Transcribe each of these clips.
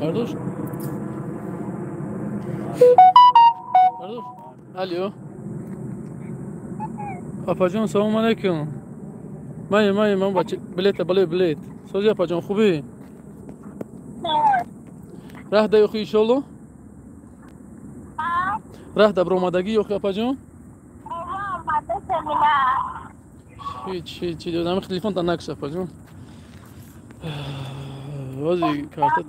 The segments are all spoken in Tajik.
Бардошт? Бардошт? Алло. Апаҷон, салом алейкум. Ман бача билета, бале билет. Сози апаҷон, хубӣ? Раҳ да ёхи иншолло? Раҳ да баромадагӣ ёхи апаҷон? Ҳеч, ҳеч, ҳеч. Телефон та накш апаҷон. Вози карта.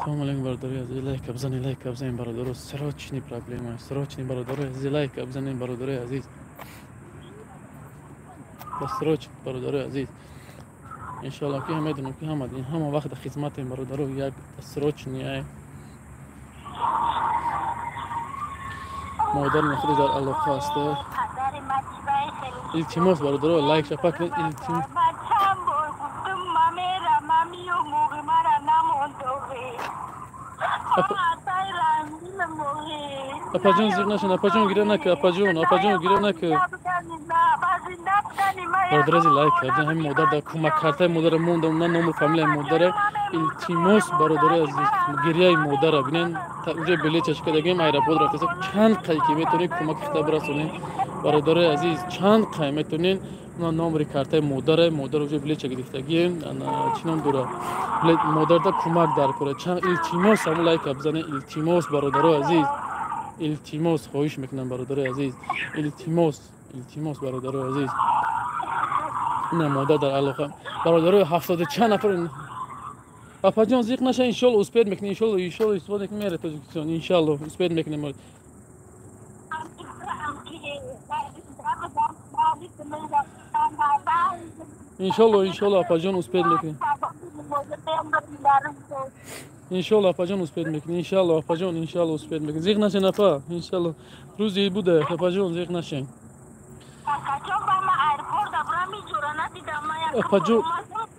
Салом алейкум, бародари азиз, лайк бизанед, лайк бизанед, бародаро, срочный проблема, срочный, бародари азиз, лайк бизанед, бародари азиз. Срочно, бародари азиз. Иншалло ки медонам ки ҳама ҳама вақт хизматем, бародаро, як срочный ай. Модар худ дар алоқа аст. Илтимос, бародаро, лайк шапак кунед, илтимос. Апаҷон, зиқ нашин, апаҷон, гиря нака, апаҷон, апаҷон, гиря нака. Бародари лайк кардем, ҳамин модар дар кӯмак картаи модара мондам, на ному фамилияи модара. Илтимос, бародари азиз, гиряи модара бинен, уҷа билет чашкадагим, аэропорт рафтеса, чанд қай ки метавонед кӯмаки хита бирасонед. Бародари азиз, чанд қай метавонед, на номери картаи модара, модар уҷа билет чагирифтагием, чӣ ном дора? Модарда кӯмак даркора. Чанд илтимос, ҳамун лайка бизанед, илтимос, бародари азиз. Илтимос, хоҳиш мекунам, бародари азиз. Илтимос, илтимос, бародари азиз. Ина модар дар алоқа. Бародари 70 чанд нафар. Апаҷон, зиқ наша, иншолло успед мекунем, иншолло, иншолло истифода мекунем, мере Тоҷикистон, иншолло успед мекунем. Иншолло, иншолло, апаҷон, успед мекунем. Иншолло, апаҷон, успед мекунем. Иншолло, апаҷон, иншолло успед мекунем. Зиқ нашен, апа, иншолло. Рӯзи буда, апаҷон, зиқ нашен. Апаҷон,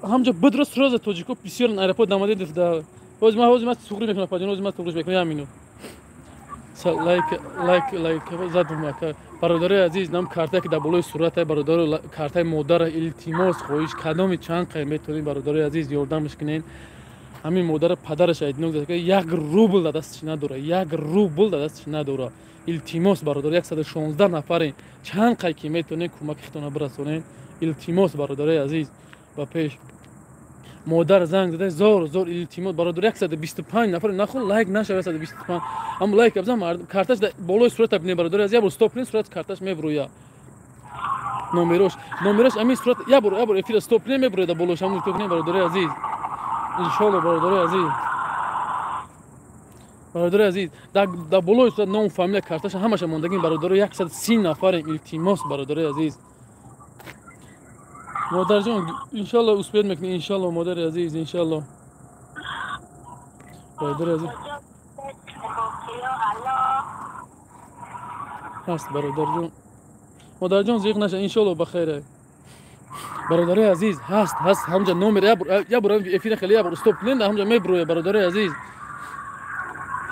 ҳамҷо бидро сразу тоҷико бисёр аэропорт намадед да. Ҳозир ман, ҳозир ман суғри мекунам, апаҷон, ҳозир ман суғриш мекунам, як минут. Лайк, лайк, лайк задум ака. Бародари азиз, нам картае ки дар болои сурате, бародари, картаи модара, илтимос, хоҳиш, кадоми чанд қай метавонед, бародари азиз, ёрдамш кунед. Ҳамин модара падараш айдинок зад, як рубл дар дасташ надора, як рубл дар дасташ надора. Илтимос, бародар, 116 нафарем, чанд қай ки метавонед кӯмаки худтонро бирасонед. Илтимос, бародари азиз, ба пеш модар занг зада, зор зор илтимос, бародар, 125 нафар, нахун лайк нашава 125. Ҳам лайк бизан, карташ дар болои сурата бинед, бародари азиз, як бор стоп кунед, сурат карташ мебурӯяд. Номерош, номерош ҳамин сурат, як бор, як бор эфира стоп кунед, мебурӯяд дар болош, ҳамун кунед, бародари азиз. Иншолло, бародари азиз. Бародари азиз, дар болои сурат ном, фамилия, карташа ҳамаша мондагим, бародаро, 130 нафарем, илтимос, бародари азиз. Модарҷон, иншолло успед мекунӣ, иншолло, модари азиз, иншолло. Бародари азиз. Ҳаст, бародарҷон. Модарҷон, зиқ наша, иншолло ба хайр. Бародари азиз, ҳаст, ҳаст, ҳамҷа номер, як бор эфира хеле, як бор стоп кунед, ҳамҷа мебурӯяд, бародари азиз.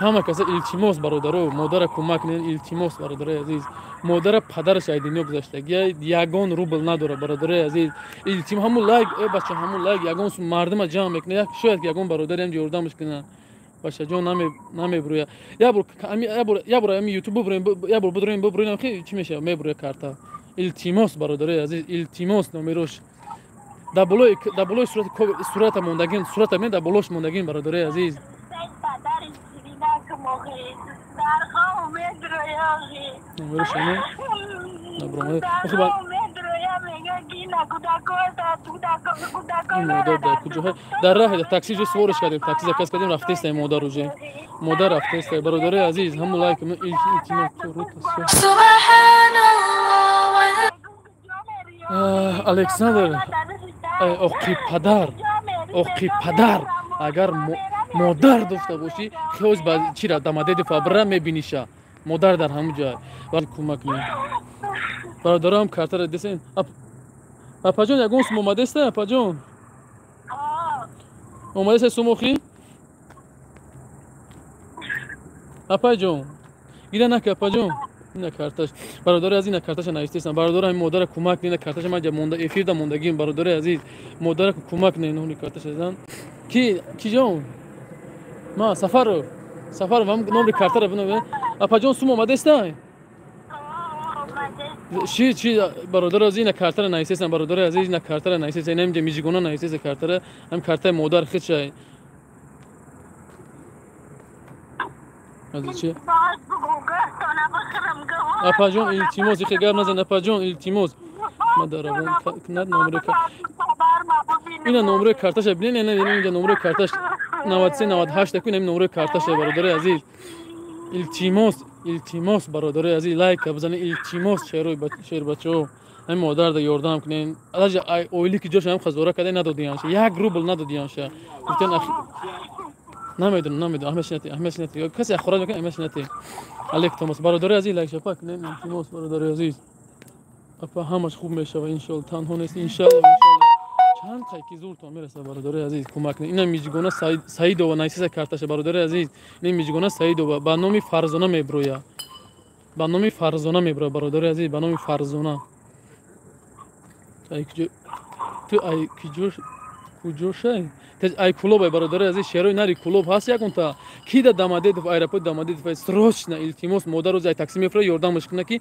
Ҳама каса илтимос, бародаро, модара кӯмак кунед, илтимос, бародари азиз. Модара падараш айдино гузаштагӣ, ягон рубл надора, бародари азиз. Илтимос, ҳамун лайк, э бача, ҳамун лайк, ягон мардума ҷамъ мекунад, як шояд ки ягон бародари ҳам ёрдамаш кунад. Бачаҷон, намебурӯяд. Як бор, як бор, як бор ҳамин ютуб бубурем, як бор бидурем, бубурем, хи чӣ мешавад, мебурӯяд карта. Илтимос, бародари азиз, илтимос, номерош. Дар болои, дар болои сурат, сурата мондагин, сурата мен дар болош мондагин, бародари азиз. Номерош ҳамин. Модар дар куҷоҳо? Дар раҳ такси ҷо свориш кардем, такси заказ кардем, рафтеста модар уже. Модар рафтеста, бародари азиз, ҳамун лайк, илтимос. Александр, оқи падар, оқи падар, агар модар дошта бошӣ, хиёз ба чӣ ра дамадеди фабра мебиниша. Модар дар ҳамун ҷой. Кӯмак кунед. Бародарам, картара десен. Апаҷон, ягон сум омадеста, апаҷон? Омадеста сум охи? Апаҷон, гира нака, апаҷон. Ина карташ. Бародари азиз, ина карташа навиштесам. Бародари, ҳамин модара кӯмак кунед. Ина карташа ман монда эфирда мондагим. Бародари азиз, модара кӯмак кунед. Номри карташа зан. Ки ҷон? Ма Сафаров. Сафаров ҳам номри картара бинаве. Апаҷон, сум омадестай? Ши чи, бародари азиз, ина картара нависесам. Бародари азиз, ина картара нависеса. Ина инҷа мижигона нависеса картара. Ҳам картаи модар хичай. Аз чи? Апаҷон, илтимос, ихе гап назан, апаҷон, илтимос. Ма даравон кунад номри ина номри карташа бинен, ина инҷа номри карташ 93 98 таку, ина номри карташа, бародари азиз. Илтимос, илтимос, бародари азиз, лайк бизанед, илтимос, шербачаҳо. Ҳамин модарда ёрдам кунед. Даже оили ки ҷоша ҳам хазора карда надодиянша. 1 рубл надодиянша. Гуфтан намедонам, намедонам, аҳмият нати, аҳмият нати. Касе ахорат мекунад, аҳмият нати. Алейк Томас, бародари азиз, лайк шапак кунед, илтимос, бародари азиз. Апа, ҳамаш хуб мешава, иншоалло, танҳо нест, иншоалло, иншоалло. Чанд қайки зуртон мерасад, бародари азиз, кӯмак кунед. Ина Миҷгона Саидова нависеса карташа, бародари азиз. Ина Миҷгона Саидова ба номи Фарзона меброя. Ба номи Фарзона меброя, бародари азиз, ба номи Фарзона. Ай куҷо ту, ай куҷо, куҷошай? Ай Кулоб, ай бародари азиз, шерои нари Кулоб ҳаст ягонта. Ки да Дамадедов, аэропорт Дамадедов, срочно, илтимос, модар рӯзи ай такси мефура, ёрдамаш куна, ки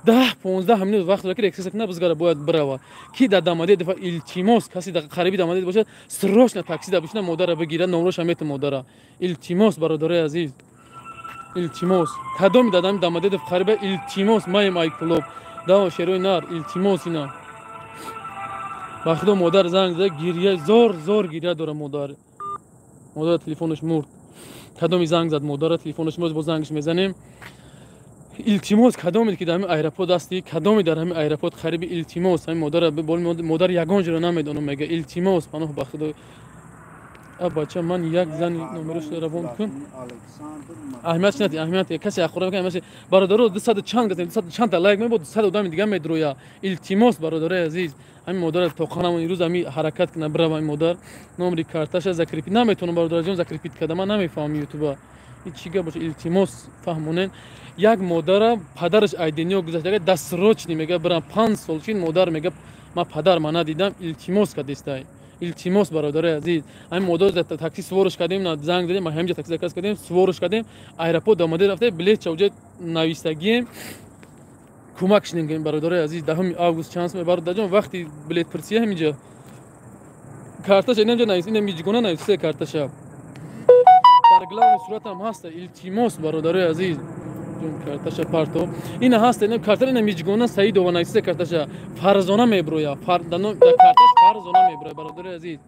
10-15 минут вақт дора, ки рексеса куна, бизгара бояд бирава. Ки да Дамадедов, илтимос, касе да қариби Дамадедов бошад, срочно такси да бишина, модара бигира, номроша мету модара. Илтимос, бародари азиз. Илтимос. Кадоми дадами Дамадедов қариба, илтимос, маем ай Кулоб. Да, шерои нар, илтимос ина. Ба худо, модар занг зада, гирья, зор зор гирья дора модар. Модар телефонаш мурд. Кадоми занг зад модара, телефонаш мурд, бо зангш мезанем. Илтимос, кадоме ки дар ҳамин аэропорт ҳастӣ, кадоме дар ҳамин аэропорт қариби, илтимос, ҳамин модара, модар ягон ҷоро намедонам, мега, илтимос, паноҳ ба худо. А бача, ман як зани номерош равон кун. Аҳамият нати, аҳамият касе ахора мекунад, аҳамият. Бародаро, 200 чанд гастем, 200 чанд та лайк мебод, 200 одами дига медроя. Илтимос, бародарои азиз, ҳамин модара тоқанамон имрӯз ҳамин ҳаракат кунад, бирава ҳамин модар. Номри карташа закрепить наметавонам, бародарҷон, закрепить карда, ман намефаҳмам ютуба. Ин чӣ гап боша, илтимос, фаҳмонен. Як модара падараш ай дунё гузашта, дасрочни мега бирам, 5 сол чин модар мега ман падар ма надидам, илтимос кардистай. Илтимос, бародарои азиз, ҳамин модар такси свориш кардем, занг задем, ҳаминҷа такси заказ кардем, свориш кардем, аэропорт Дамадед рафта, билет чауҷа навистагием, кӯмак шинем, бародарои азиз. 10 август чанд сум, бародарҷон, вақти билет пурсия ҳаминҷа карташа инамҷа навис, ина миҷгона нависта карташа. Дар главни суратам ҳаста, илтимос, бародарои азиз. Карташа парто. Ина ҳаста, ина картара, ина Миҷгона Саидова нависта карташа. Фарзона меброя. Дар карташ Фарзона меброя, бародари азиз.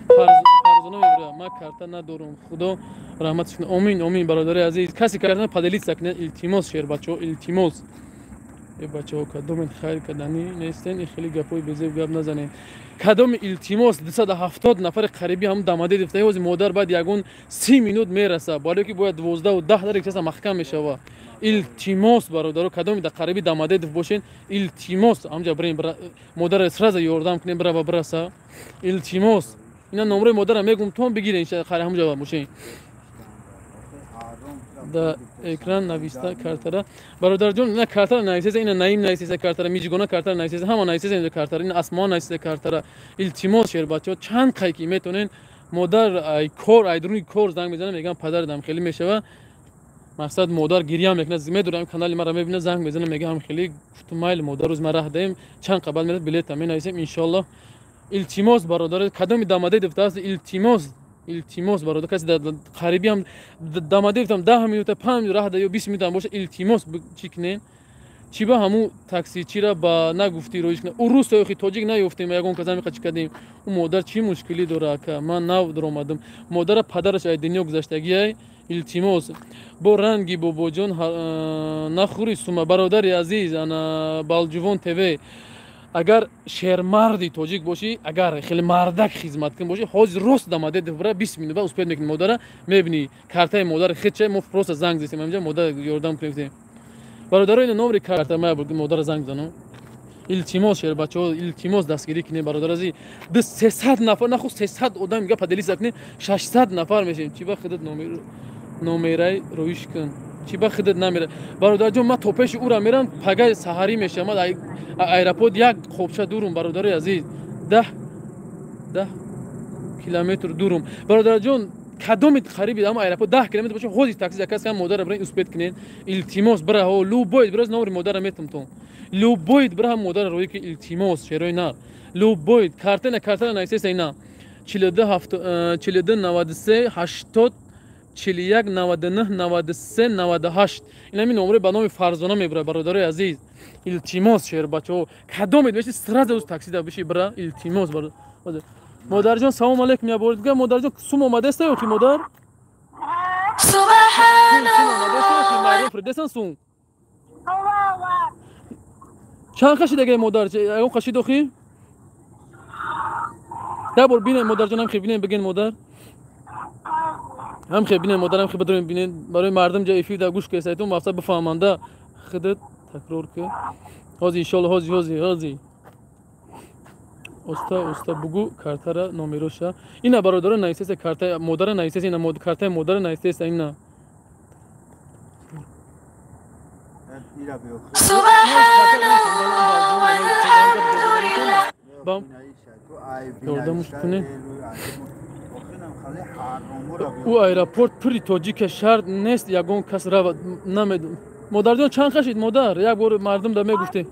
Фарзона меброя. Ман карта надорам. Худо раҳматш кунад. Омин, омин, бародари азиз. Касе карта поделиться кунад, илтимос, шербачаҳо, илтимос. Э бачаҳо, кадомен хайр карданӣ нестен, и хеле гапҳои безеб гап назанед. Кадоми, илтимос, 270 нафари қариби ҳам Дамадедов та, ҳози модар баъд ягон 30 минут мераса, барое ки бояд 12:10 дар рексеса маҳкам мешава. Илтимос, бародаро, кадоми дар қариби Дамадедов бошен, илтимос, ҳамҷа бирем, модара сразу ёрдам кунем, бирава бираса. Илтимос, ина номрои модара мегум, тон бигирен, қари ҳамҷа бошен. Да экран нависта картара. Бародарҷон, ина картара нависеса, ина Наим нависеса картара, Миҷгона картара нависеса, ҳама нависеса инҷа картара, ина Асмон нависеса картара. Илтимос, шербачаҳо, чанд қай ки метонен, модар ай кор, ай дуруни кор занг мезанад, мегӯям падардам хеле мешава. Мақсад, модар гирья мекунад, медонам канали маро мебинад, занг мезанад, мегӯям хеле, гуфтум майли, модар, рӯз ма раҳ даем, чанд қабал мерад, билета менависем, иншоаллоҳ. Илтимос, бародаро, кадоми Дамадедов ҳаст, илтимос, илтимос, бародар, касе дар қариби ҳам Дамадедов там 10 минута, 5 минут раҳ да ё 20 минута ҳам бошад, илтимос, чӣ кунен? Чӣ ба ҳамун таксичира ба нагуфтӣ роиш кунад? Ӯ рус охи тоҷик наёфтем, ягон кас ҳамиқа чӣ кардем? Ӯ модар чӣ мушкилӣ дора, ака? Ман нав даромадам. Модара падараш ай дунё гузаштагиай, илтимос. Бо ранги бобоҷон нахӯри сума, бародари азиз, ана Балҷувон ТВ. Агар шермарди тоҷик бошӣ, агар хеле мардак хизматкун бошӣ, ҳозир рост Дамадедов бира, 20 минут баъд успеть мекунӣ модара, мебинӣ картаи модар хеча, мо просто занг зестем ҳаминҷа, модар ёрдам кунем. Бародаро, ина номри карта, ма модара занг занам. Илтимос, шербачаҳо, илтимос, дастгирӣ кунем, бародар азиз. 300 нафар, наху 300 одам мега поделиться кунем, 600 нафар мешем. Чӣ ба худат номерай роиш кун. Чи ба худат намера? Бародарҷон, ман то пеши ӯра мерам, пагай саҳарӣ мешавам. Ман аэропорт як қобча дурум, бародари азиз. 10 километр дурум. Бародарҷон, кадоми қариби ама аэропорт 10 километр бошад, ҳозир такси заказ кунам, модара бирен, успеть кунед. Илтимос, бира, ҳо, любой бираз номери модара метум тон. Любой бира модара рӯи ки илтимос, шерои нар. Любой картана картана нависеса ина. 42 42 93 80 41 99 93 98. Ин ҳамин номере ба номи Фарзона мебурад, бародарои азиз. Илтимос, шербачаҳо, кадомед беши, сразу такси да биши бира, илтимос. Модарҷон, салом алейкум, я бор дигар, модарҷон, сум омадаста ё ки модар? Сум сум. Чанд қашидагаи модар? Ягон қашид охи? Як бор бинем, модарҷон, ҳам хе бинем, бигин модар. Ҳам хе бинем, модар, ҳам хе бидорем, бинем барои мардум ҷа эфир да гӯш кесайтон, мақсад бифаҳманда. Худат такрор ки. Ҳозир иншоалло, ҳозир, ҳозир, ҳозир. Оста оста бугу картара номероша. Ина бародаро нависеса картаи модара нависеса, ина картаи модара нависеса ина. Ёрдамуш кунед. Ӯ аэропорт пури тоҷика, шарт нест ягон кас равад, намедонам. Модарҷон, чанд қашид модар? Як бор мардум да мегуфте.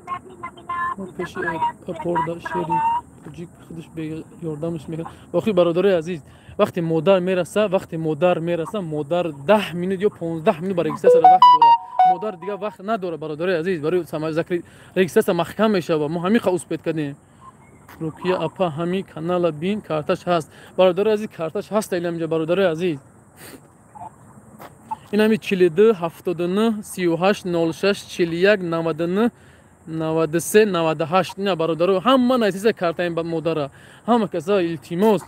Пеши аэропорт шери тоҷик худаш ёрдамаш мекунад. Охи, бародарои азиз, вақте модар мераса, вақте модар мераса, модар 10 минут ё 15 минут ба регистрация вақт дорад. Модар дигар вақт надорад, бародарои азиз, барои регистрация маҳкам мешавад. Мо ҳамин қа успеть кардем. Рукия апа, ҳами канала бин, карташ ҳаст. Бародарои азиз, карташ ҳаст инҷа, бародарои азиз. Ин ҳами 42 79 38 06 41 99 93 98. Ина бародаро, ҳама нависиса картаи модара. Ҳама каса илтимос.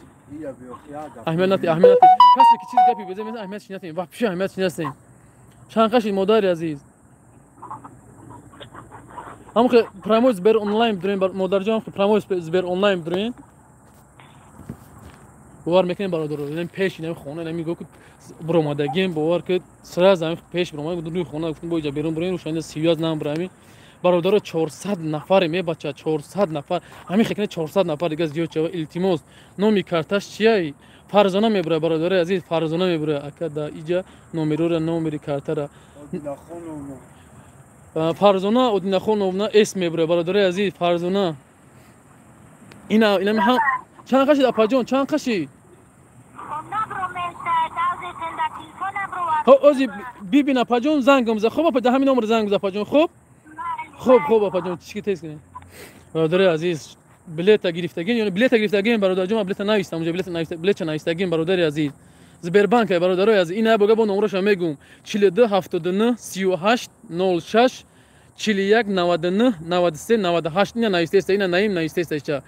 Аҳамият натӣ, аҳамият натӣ. Касе ки чиз гапи беза мезанад, аҳамият чи натем. Вообще аҳамият чи нестем. Чанд қашид, модари азиз? Ҳамхе прямой Сбер онлайн бидурем, модарҷон, прямой Сбер онлайн бидурем. Бовар мекунем, бародаро, инам пеш инам хона, инам мегӯ ки биромадагием, бовар ки сразу ҳам пеш биромад, рӯи хона гуфтем, бо иҷа берун бурем, рӯшанда сиёз нам бурами. Бародаро, 400 нафаре мебача, 400 нафар. Ҳамин хекне 400 нафар дига зиёд шава, илтимос. Номи карташ чияй? Фарзона мебура, бародари азиз, Фарзона мебура. Ака да иҷа номерора, номери картара. Фарзона Одинахоновна эс мебура, бародари азиз, Фарзона. Ина ина ҳам чанд қашид, апаҷон, чанд қашид? Ҳози бибин, апаҷон, зангам за. Хоб, апа, да ҳамин номер занг за, апаҷон, хоб? Хоб, хоб, апаҷон, чӣ тез кунем. Бародари азиз, билета гирифтагин, ё билета гирифтагин, бародарҷон, билета навистам, унҷа билета нависта, билетча навистагин, бародари азиз. Сбербанк, бародарои азиз, ина бога бо номероша мегум. 42 79 38 06 41 99 93 98. Ина навистеста, ина наим навистеста ича.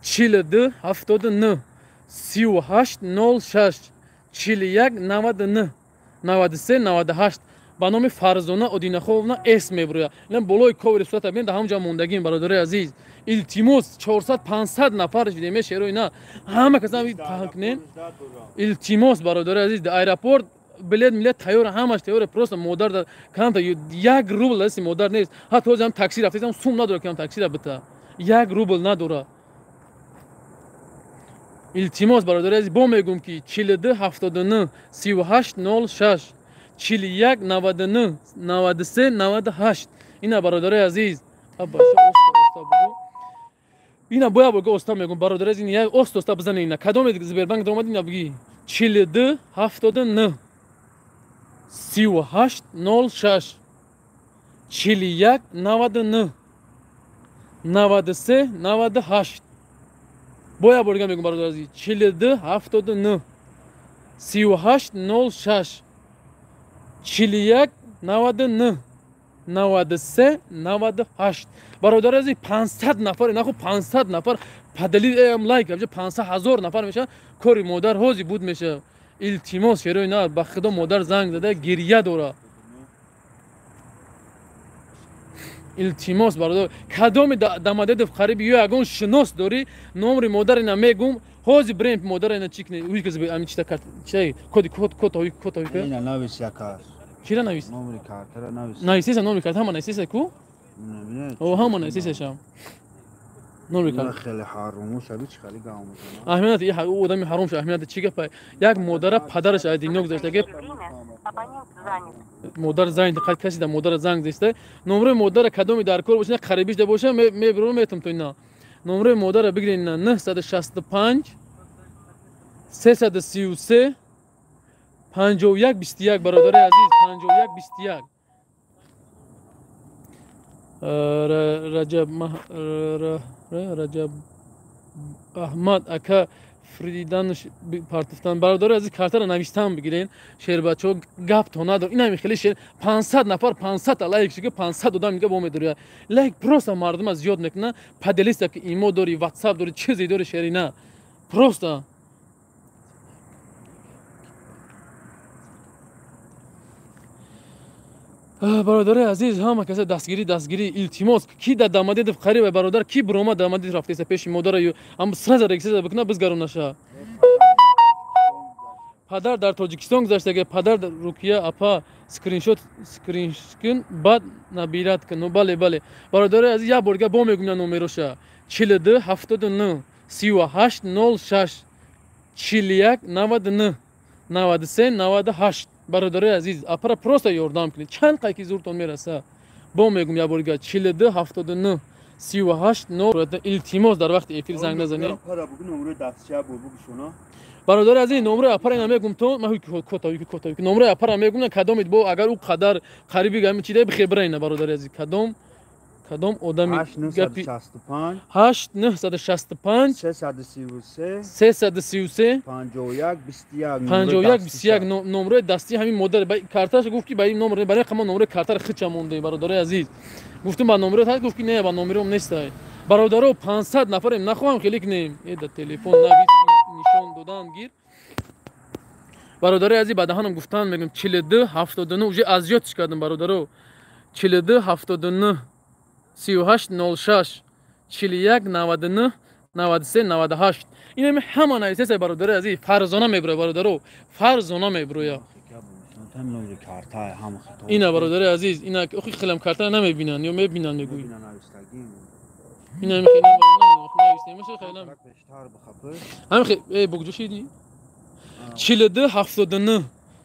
42 79 38 06 41 99 93 98 ба номи Фарзона Одинаховна эс мебурӯяд. Ина болои ковери сурата бинед, ҳамҷа мондагим, бародарои азиз. Илтимос, 400 500 нафар шидем, шерои на. Ҳама каса паҳн кунем. Илтимос, бародарои азиз, дар аэропорт билет милет тайёр, ҳамаш тайёр, просто модар дар камта 1 рубл дасти модар нест. Ҳатто ҳозир ҳам такси рафтаам, сум надора ки ҳам таксира бита. 1 рубл надора. Илтимос, бародарои азиз, бо мегӯм ки 42 79 38 06 41 99 93 98. Ина, бародарои азиз, абаша оста оста бугу. Ина боя бугу оста мегӯм, бародарои азиз, як оста оста бизане ина. Кадоме Сбербанк даромад, ина буги. 42 79 38 06 41 99 93 98. Боя борга мегӯм, бародарои азиз, 42 79 38 06 41 99 93 98. Бародари азиз, 500 нафар, наху 500 нафар падали лайк, 500 ҳазор нафар мешавад, кори модар ҳозир буд мешавад. Илтимос, шерои на, ба худо модар занг зада гирья дорад. Илтимос, бародар, кадоми Домодедово қариби ё ягон шинос дорӣ, номри модари на мегум, ҳозир брем модари на чӣ кунед? Уй казби ами чита карт, чита коди код код ҳои код ҳои. Ина навис якас. Чира навис? Номери картара навис. Нависеса номери карта ҳама нависеса ку? О, ҳама нависесашам. Номери карта. Хеле ҳарому шаби чи хеле гам мезанад. Аҳамият и одами ҳаром ша аҳамият чи гапа? Як модара падараш аз дунё гузаштаги. Модар занг қад каси да модара занг зеста. Номери модара кадоми дар кор боша, қарибиш да боша, мебирам метам то ина. Номери модара бигирен 965 333 51 21 бародари азиз 51 21. Раҷаб Аҳмад ака фриданш партифтан бародари азиз картара навиштан бигирен шербачо гап то надор инами хеле шер 500 нафар 500 лайк шига 500 одам дига бо медория лайк просто мардума зиёд мекуна поделиться ки имо дори ватсап дори чизе дори шерина просто бародари азиз ҳама каса дастгирӣ дастгирӣ илтимос ки дар Дамадедов қариба бародар ки бирома Дамадедов рафтеса пеши модара ам сразу регистрация бикуна бизгарон наша. Падар дар Тоҷикистон гузаштага падар Рукия апа скриншот скриншкин баъд набират кун. Ну бале бале бародари азиз як бор дига бо мегӯям номероша 42 79 38 06 41 99 93 98. Бародари азиз апара просто ёрдам кунед чанд қайки зуртон мераса бо мегум як бор дига 42 79 38 0. Илтимос дар вақти эфир занг назанед. Бародари азиз номраи апара ина мегум то ман кота кота номраи апара мегум кадомид бо агар ӯ қадар қариби гами чида бихебра ина бародари азиз кадом кадом одами гапи 8 965 333 333 51 21 51 21 номраи дастии ҳамин модар картааш гуфт ки ба ин номер барои қама номраи картаро хича монда бародари азиз гуфтум ба номерот ҳаст гуфт ки не ба номером нестай бародаро 500 нафарем нахоҳам хеле кунем э да телефон навис нишон додан гир бародари азиз ба даҳанам гуфтан мегӯям 42 79 уже аз ёдш кардам бародаро 42 79 38 06 41 99 93 98. Инами ҳама нависеса бародари азиз фарзона мебуроя бародаро фарзона мебуроя ина бародари азиз ина охи хелам картара намебинанд ё мебинанд мегӯй ина ҳамин бугҷо шиди 42 79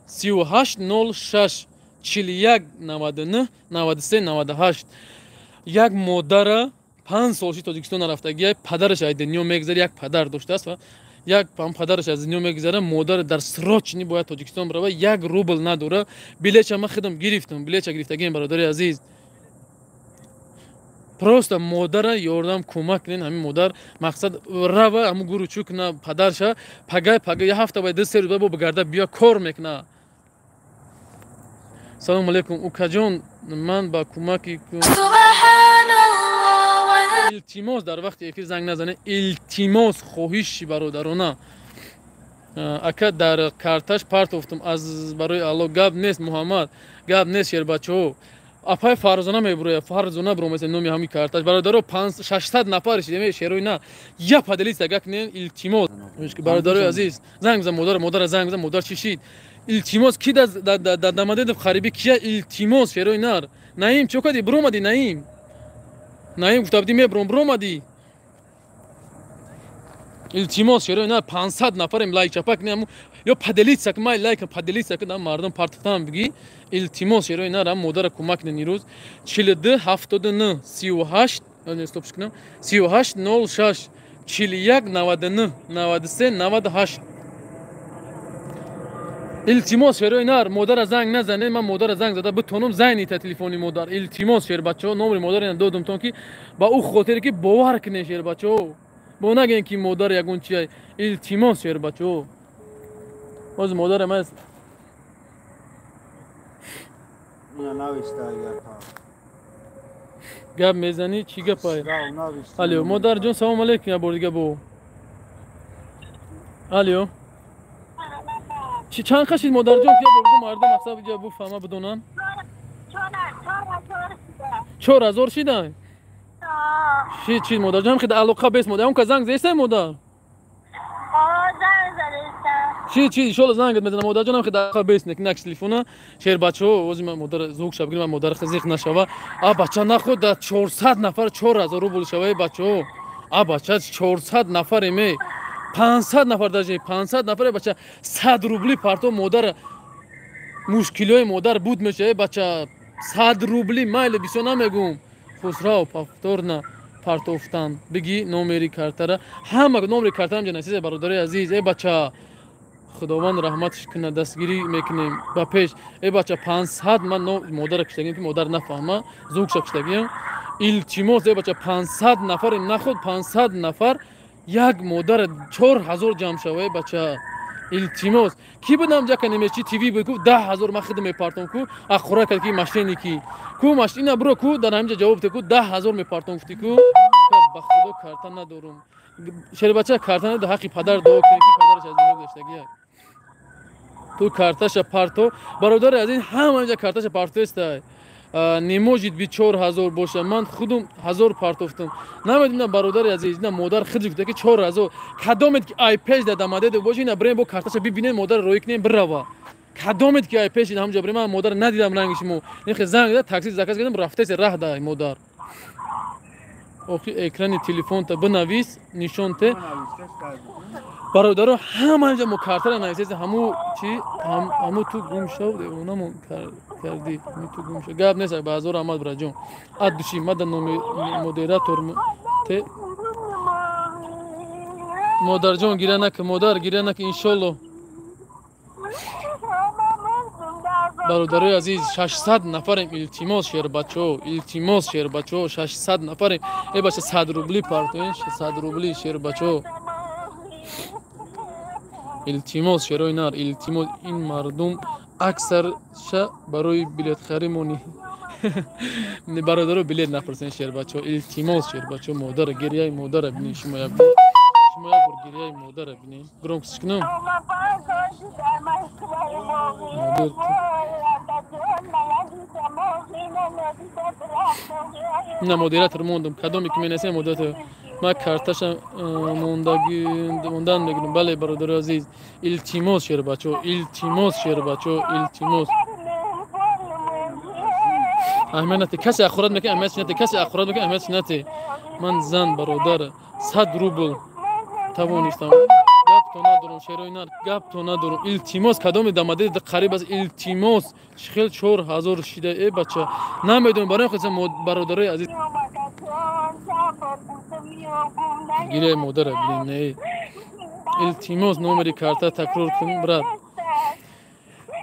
38 06 41 99 93 98. Як модара 5 сол ши Тоҷикистон нарафтагия падараш аз дунё мегузара як падар доштааст ва як падараш аз дунё мегузара модар дар срочни бояд Тоҷикистон бирава як рубл надора билетша ман худам гирифтам билетша гирифтагием бародари азиз просто модара ёрдам кӯмак кунен ҳамин модар мақсад рава ҳамун гуру чӯ куна падарша пагай пагай як ҳафта бояд 2-3 рӯз бо бигарда биё кор мекуна. Салому алейкум укаҷон ман ба кӯмаки илтимос дар вақти эфир занг назанед илтимос хоҳиши бародарона ака дар карташ партофтум аз барои Алло гап нест Муҳаммад гап нест шербачаҳо апай Фарзона мебуроя Фарзона буромеса номи ҳамин карташ бародаро 600 нафар шидем шерои на я поделиться гак не илтимос бародарои азиз занг бизан модара модара занг бизан модар чӣ шид илтимос ки дар Дамадедов қарибӣ кия илтимос шерои нар Наим чӣ кардӣ буромадӣ Наим Наим гуфта будӣ мебуром буромадӣ илтимос шерои нар 500 нафарем лайк чапак не ё поделиться ки май лайк поделиться ки мардум партифтан бигӣ илтимос шерои нар ам модара кӯмак кунед ирӯз 42 79 38 стоп кунам 38 06 41 99 93 98. Илтимос шерои нар модара занг назанед ман модара занг зада битонам занг нита телефони модар илтимос шербачаҳо номери модара ина додумтон ки ба ӯ хотире ки бовар кунед шербачаҳо бо нагӯен ки модар ягон чия илтимос шербачаҳо боз модарам аст гап мезанӣ чӣ гапай алё модарҷон салому алейкум як бор дига бо алё чанд қашид модарҷон ки бо мардум мақсад ҷа буфаҳма бидонанд 4000 шидан шид чид модарҷон хида алоқа бес модар он ка занг зестай модар Чи иншоалло зангат мезанам, модарҷонам, хе дақа бес нек накш телефона. Шербачаҳо, ози ман модар звук шаб гирам, модар хизиқ нашава. А бача, наход да 400 нафар 4000 рубл шава, э бачаҳо. А бача, 400 нафар эме. 500 нафар, даже 500 нафар, бача, 100 рубли парто, модар мушкилиҳои модар буд меша, э бача, 100 рубли майли, бисёр намегум. Хусрав, повторно партофтан биги номери картара, ҳама номери картарам ҷанасизе, бародари азиз. Э бача, худованд раҳматш кунад, дастгирӣ мекунем ба пеш. Э бача, 500 ман модара киштагиам, ки модар нафаҳма, звукша киштагиам. Илтимос, э бача, 500 нафари наход, 500 нафар як модара 4000 ҷамъ шава. Э бача, илтимос, ки будам ҷака немечи тв буд, ку 10 000 ман хидм мепартом, ку ахура кард, ки мошенники ку ина буро, ку дар ҳаминҷа ҷавоб те, ку 10 000 мепартом гуфти, ку ба худо карта надорум. Шербача, карта надо, ҳаққи падар дуо кунед, ки падараш аз дунё гузаштагия. Ту карташа парто, бародари азиз, ҳама инҷа карташа партоестай. Не может быть 4000 боша, ман худум ҳазор партофтам, намедонам, бародари азиз. Ина модар хиди гуфта, ки 4000. Кадомед ки ай пеш да дамадеду боша, ина бирем, бо карташа бибинем, модар роӣ кунем, бирава. Кадомед ки ай пеш ина ҳамҷа бирем, ман модар надидам ранги шумо. Нехе занг да такси заказ кардам, рафтасе раҳ да модар. Охи, экрани телефонта бинавис, нишонте. Бародаро, ҳама инҷа мо картара нависеса, ҳаму чи ҳаму ту гум шав, девонамон кардӣ, ту гум шав. Гап нест, ба ҳазор раҳмат, браҷон, ад души мада номи модератор те. Модарҷон, гиря накун, модар, гиря накун, иншолло. Бародарои азиз, 600 нафарем, илтимос, шербачаҳо, илтимос, шербачаҳо, 600 нафарем. Э бача, 100 рубли партоен, 100 рубли, шербачаҳо, илтимос, шерои нар, илтимос. Ин мардум аксарша барои билетхарӣ мони. Бародаро, билет напурсен, шербачаҳо, илтимос, шербачаҳо. Модара, гиряи модара бинед шумо як бор, шумо як бор гиряи модара бинед. Громкость кунам. Модар, на модератор мондам, кадоме ки менасем модератор. Ман карташа мондан мегирам. Бале, бародари азиз, илтимос, шербачаҳо, илтимос, шербачаҳо, илтимос. Аҳамият нате, касе ахурат мекунад, аҳамият нате, касе ахурат мекунад, аҳамият нате. Ман зан, бародар, 100 рубл тавонистам. Гапто надорам, шерои нар, гапто надорам. Илтимос, кадоми дамаде қариб аст, илтимос. Хел 4000 шида, э бача, намедонам, барои хотир, бародарои азиз, гиряи модара бинем. Не, илтимос, номери карта такрор кун, брат.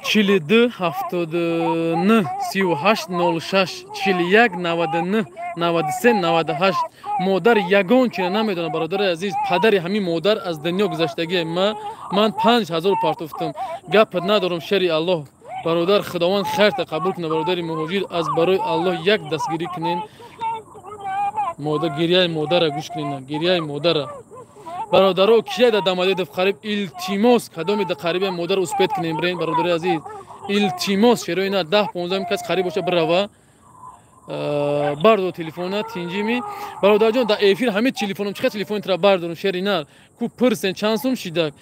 42 79 38 06 41 99 93 98. Модар ягон чиро намедонад, бародари азиз, падари ҳамин модар аз дунё гузаштагие. Ман 5000 партофтам. Гапат надорам, шери Аллоҳ, бародар, худованд хайрта қабул кунад. Бародари муҳоҷир, аз барои Аллоҳ як дастгирӣ кунен. Модар, гиряи модара гӯш кунен, гиряи модара. Бародаро, кия да Дамадедов қариб, илтимос, кадоми да қариби модар успеть кунем, бирен, бародари азиз, илтимос, шерои на 10-15 кас қариб боша, бирава. Бардор телефона, тинҷими, бародарҷон, да эфир ҳамин телефоном чихел телефонитра бардорум, шери нар, ку пирсен чанд сум шидак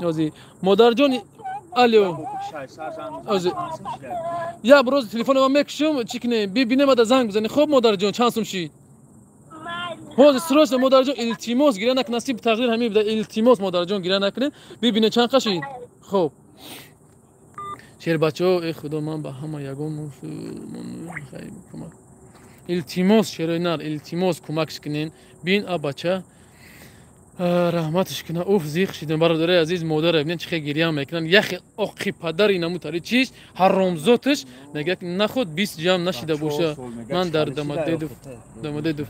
ози, модарҷон. Алло, ози як роз телефоно ман мекушам, чӣ кунем, бибинем, ада занг бизанӣ. Хоб, модарҷон, чанд сум шид ҳозир, срочно, модарҷон, илтимос, гиря накун, насиб тақдир ҳамин буда. Илтимос, модарҷон, гиря накунед, бибине чанд қашид. Хоб, шербачаҳо, э худо, ман ба ҳама ягон кӯмак. Илтимос, шерои нар, илтимос, кӯмакш кунен. Бин, а бача, раҳматш куна. Уф, зиқ шидем, бародари азиз. Модара бинен, чӣ хел гиря мекунанд. Яхе оқи падари намутари чиш ҳаромзоташ мегӯяд, наход 20 ҷамъ нашида боша. Ман дар Дамадедов,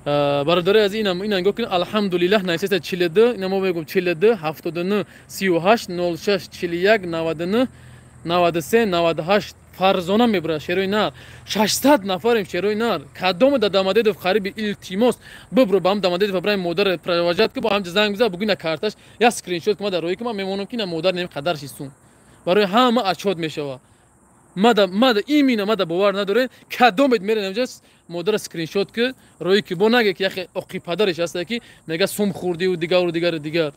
бародари азиз, ина нигоҳ кунед. Алҳамдулиллаҳ, нависеста 42, ина мо мегӯм 42 79 38 06 41 99 93 98. Фарзона мебурад, шерои нар. 600 нафарем, шерои нар. Кадоме да Дамадедов қариби, илтимос, бибро ба ҳам Дамадедов, бираем, модар провожать ки, бо ҳамҷа занг биза, бугӯ, на карташ як скриншот кума дар роӣ кума мемонам, ки на модар нем қадар шисум, барои ҳама отчёт мешава. Мада, мада, имина мада бовар надоред, кадомет мерен амҷа, модара скриншот ки роӣ ки, бо наге, ки яхе оқи падариш ҳаста, ки мега сум хурдиву дигару дигару дигар.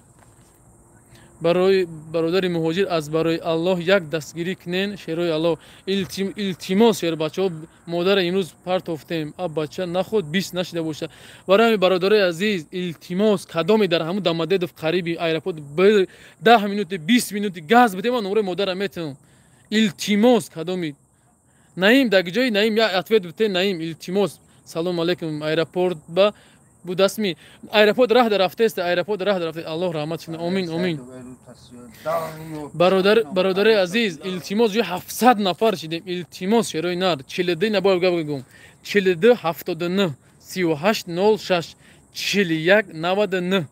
Барои бародари муҳоҷир аз барои Аллоҳ як дастгирӣ кунен, шерои Аллоҳ. Илтимос, шербачаҳо, модара имрӯз партофтем, а бача наход 20 нашида боша. Барои ҳамин бародарои азиз, илтимос, кадоме дар ҳамун Домодедово қариби аэропорт 10 минути, 20 минути газ бидем, ман номраи модара метавонам. Илтимос, кадоми Наим дар ҷои Наим як ответ бите. Наим, илтимос. Салом алейкум, аэропорт ба будастми, аэропорт раҳ дарафтест, аэропорт раҳ дарафте. Аллоҳ раҳмат кунад. Омин, омин. Бародар, бародарои азиз, илтимос, ҷои 700 нафар шидем. Илтимос, шерои нар, 42 набояд гап гум. 42 79 38 06 41 99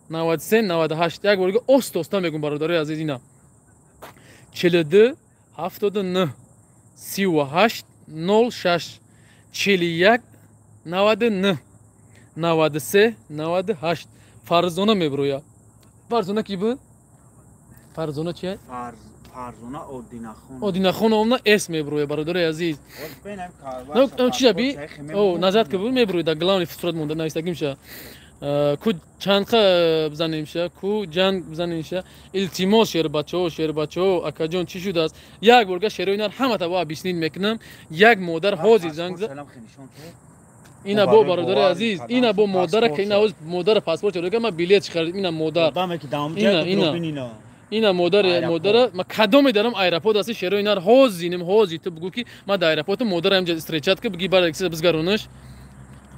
93 98. Як бор оста оста мегум, бародарои азиз, ина 42 79 38 06 41 99 93 98. Фарзона меброя. Фарзона ки буд? Фарзона чия? Фарзона Одинахон. Одинахон омна с меброя, бародарои азиз. Чи би? О, назад ки буд меброя, да главный сурат монда навистагимша. Ку чандқа бизанемша, ку ҷанг бизанемша. Илтимос, шербачаҳо, шербачаҳо, акаҷон, чӣ шудааст? Як борга шерои нар ҳамата бо объяснить мекунам. Як модар ҳозир занг зад. Ина бо бародари азиз, ина бо модара ки ина ҳоз модара паспорт чора, ма билет харидем, ина модар. Ина, ина. Ина модар, модара, ма кадоме дарам аэропорт аст, шерои нар, ҳозир ним, ҳозир ту бугу ки ма дар аэропорт модара ҳамҷа встречать ки буги бар яксида бизгаронаш.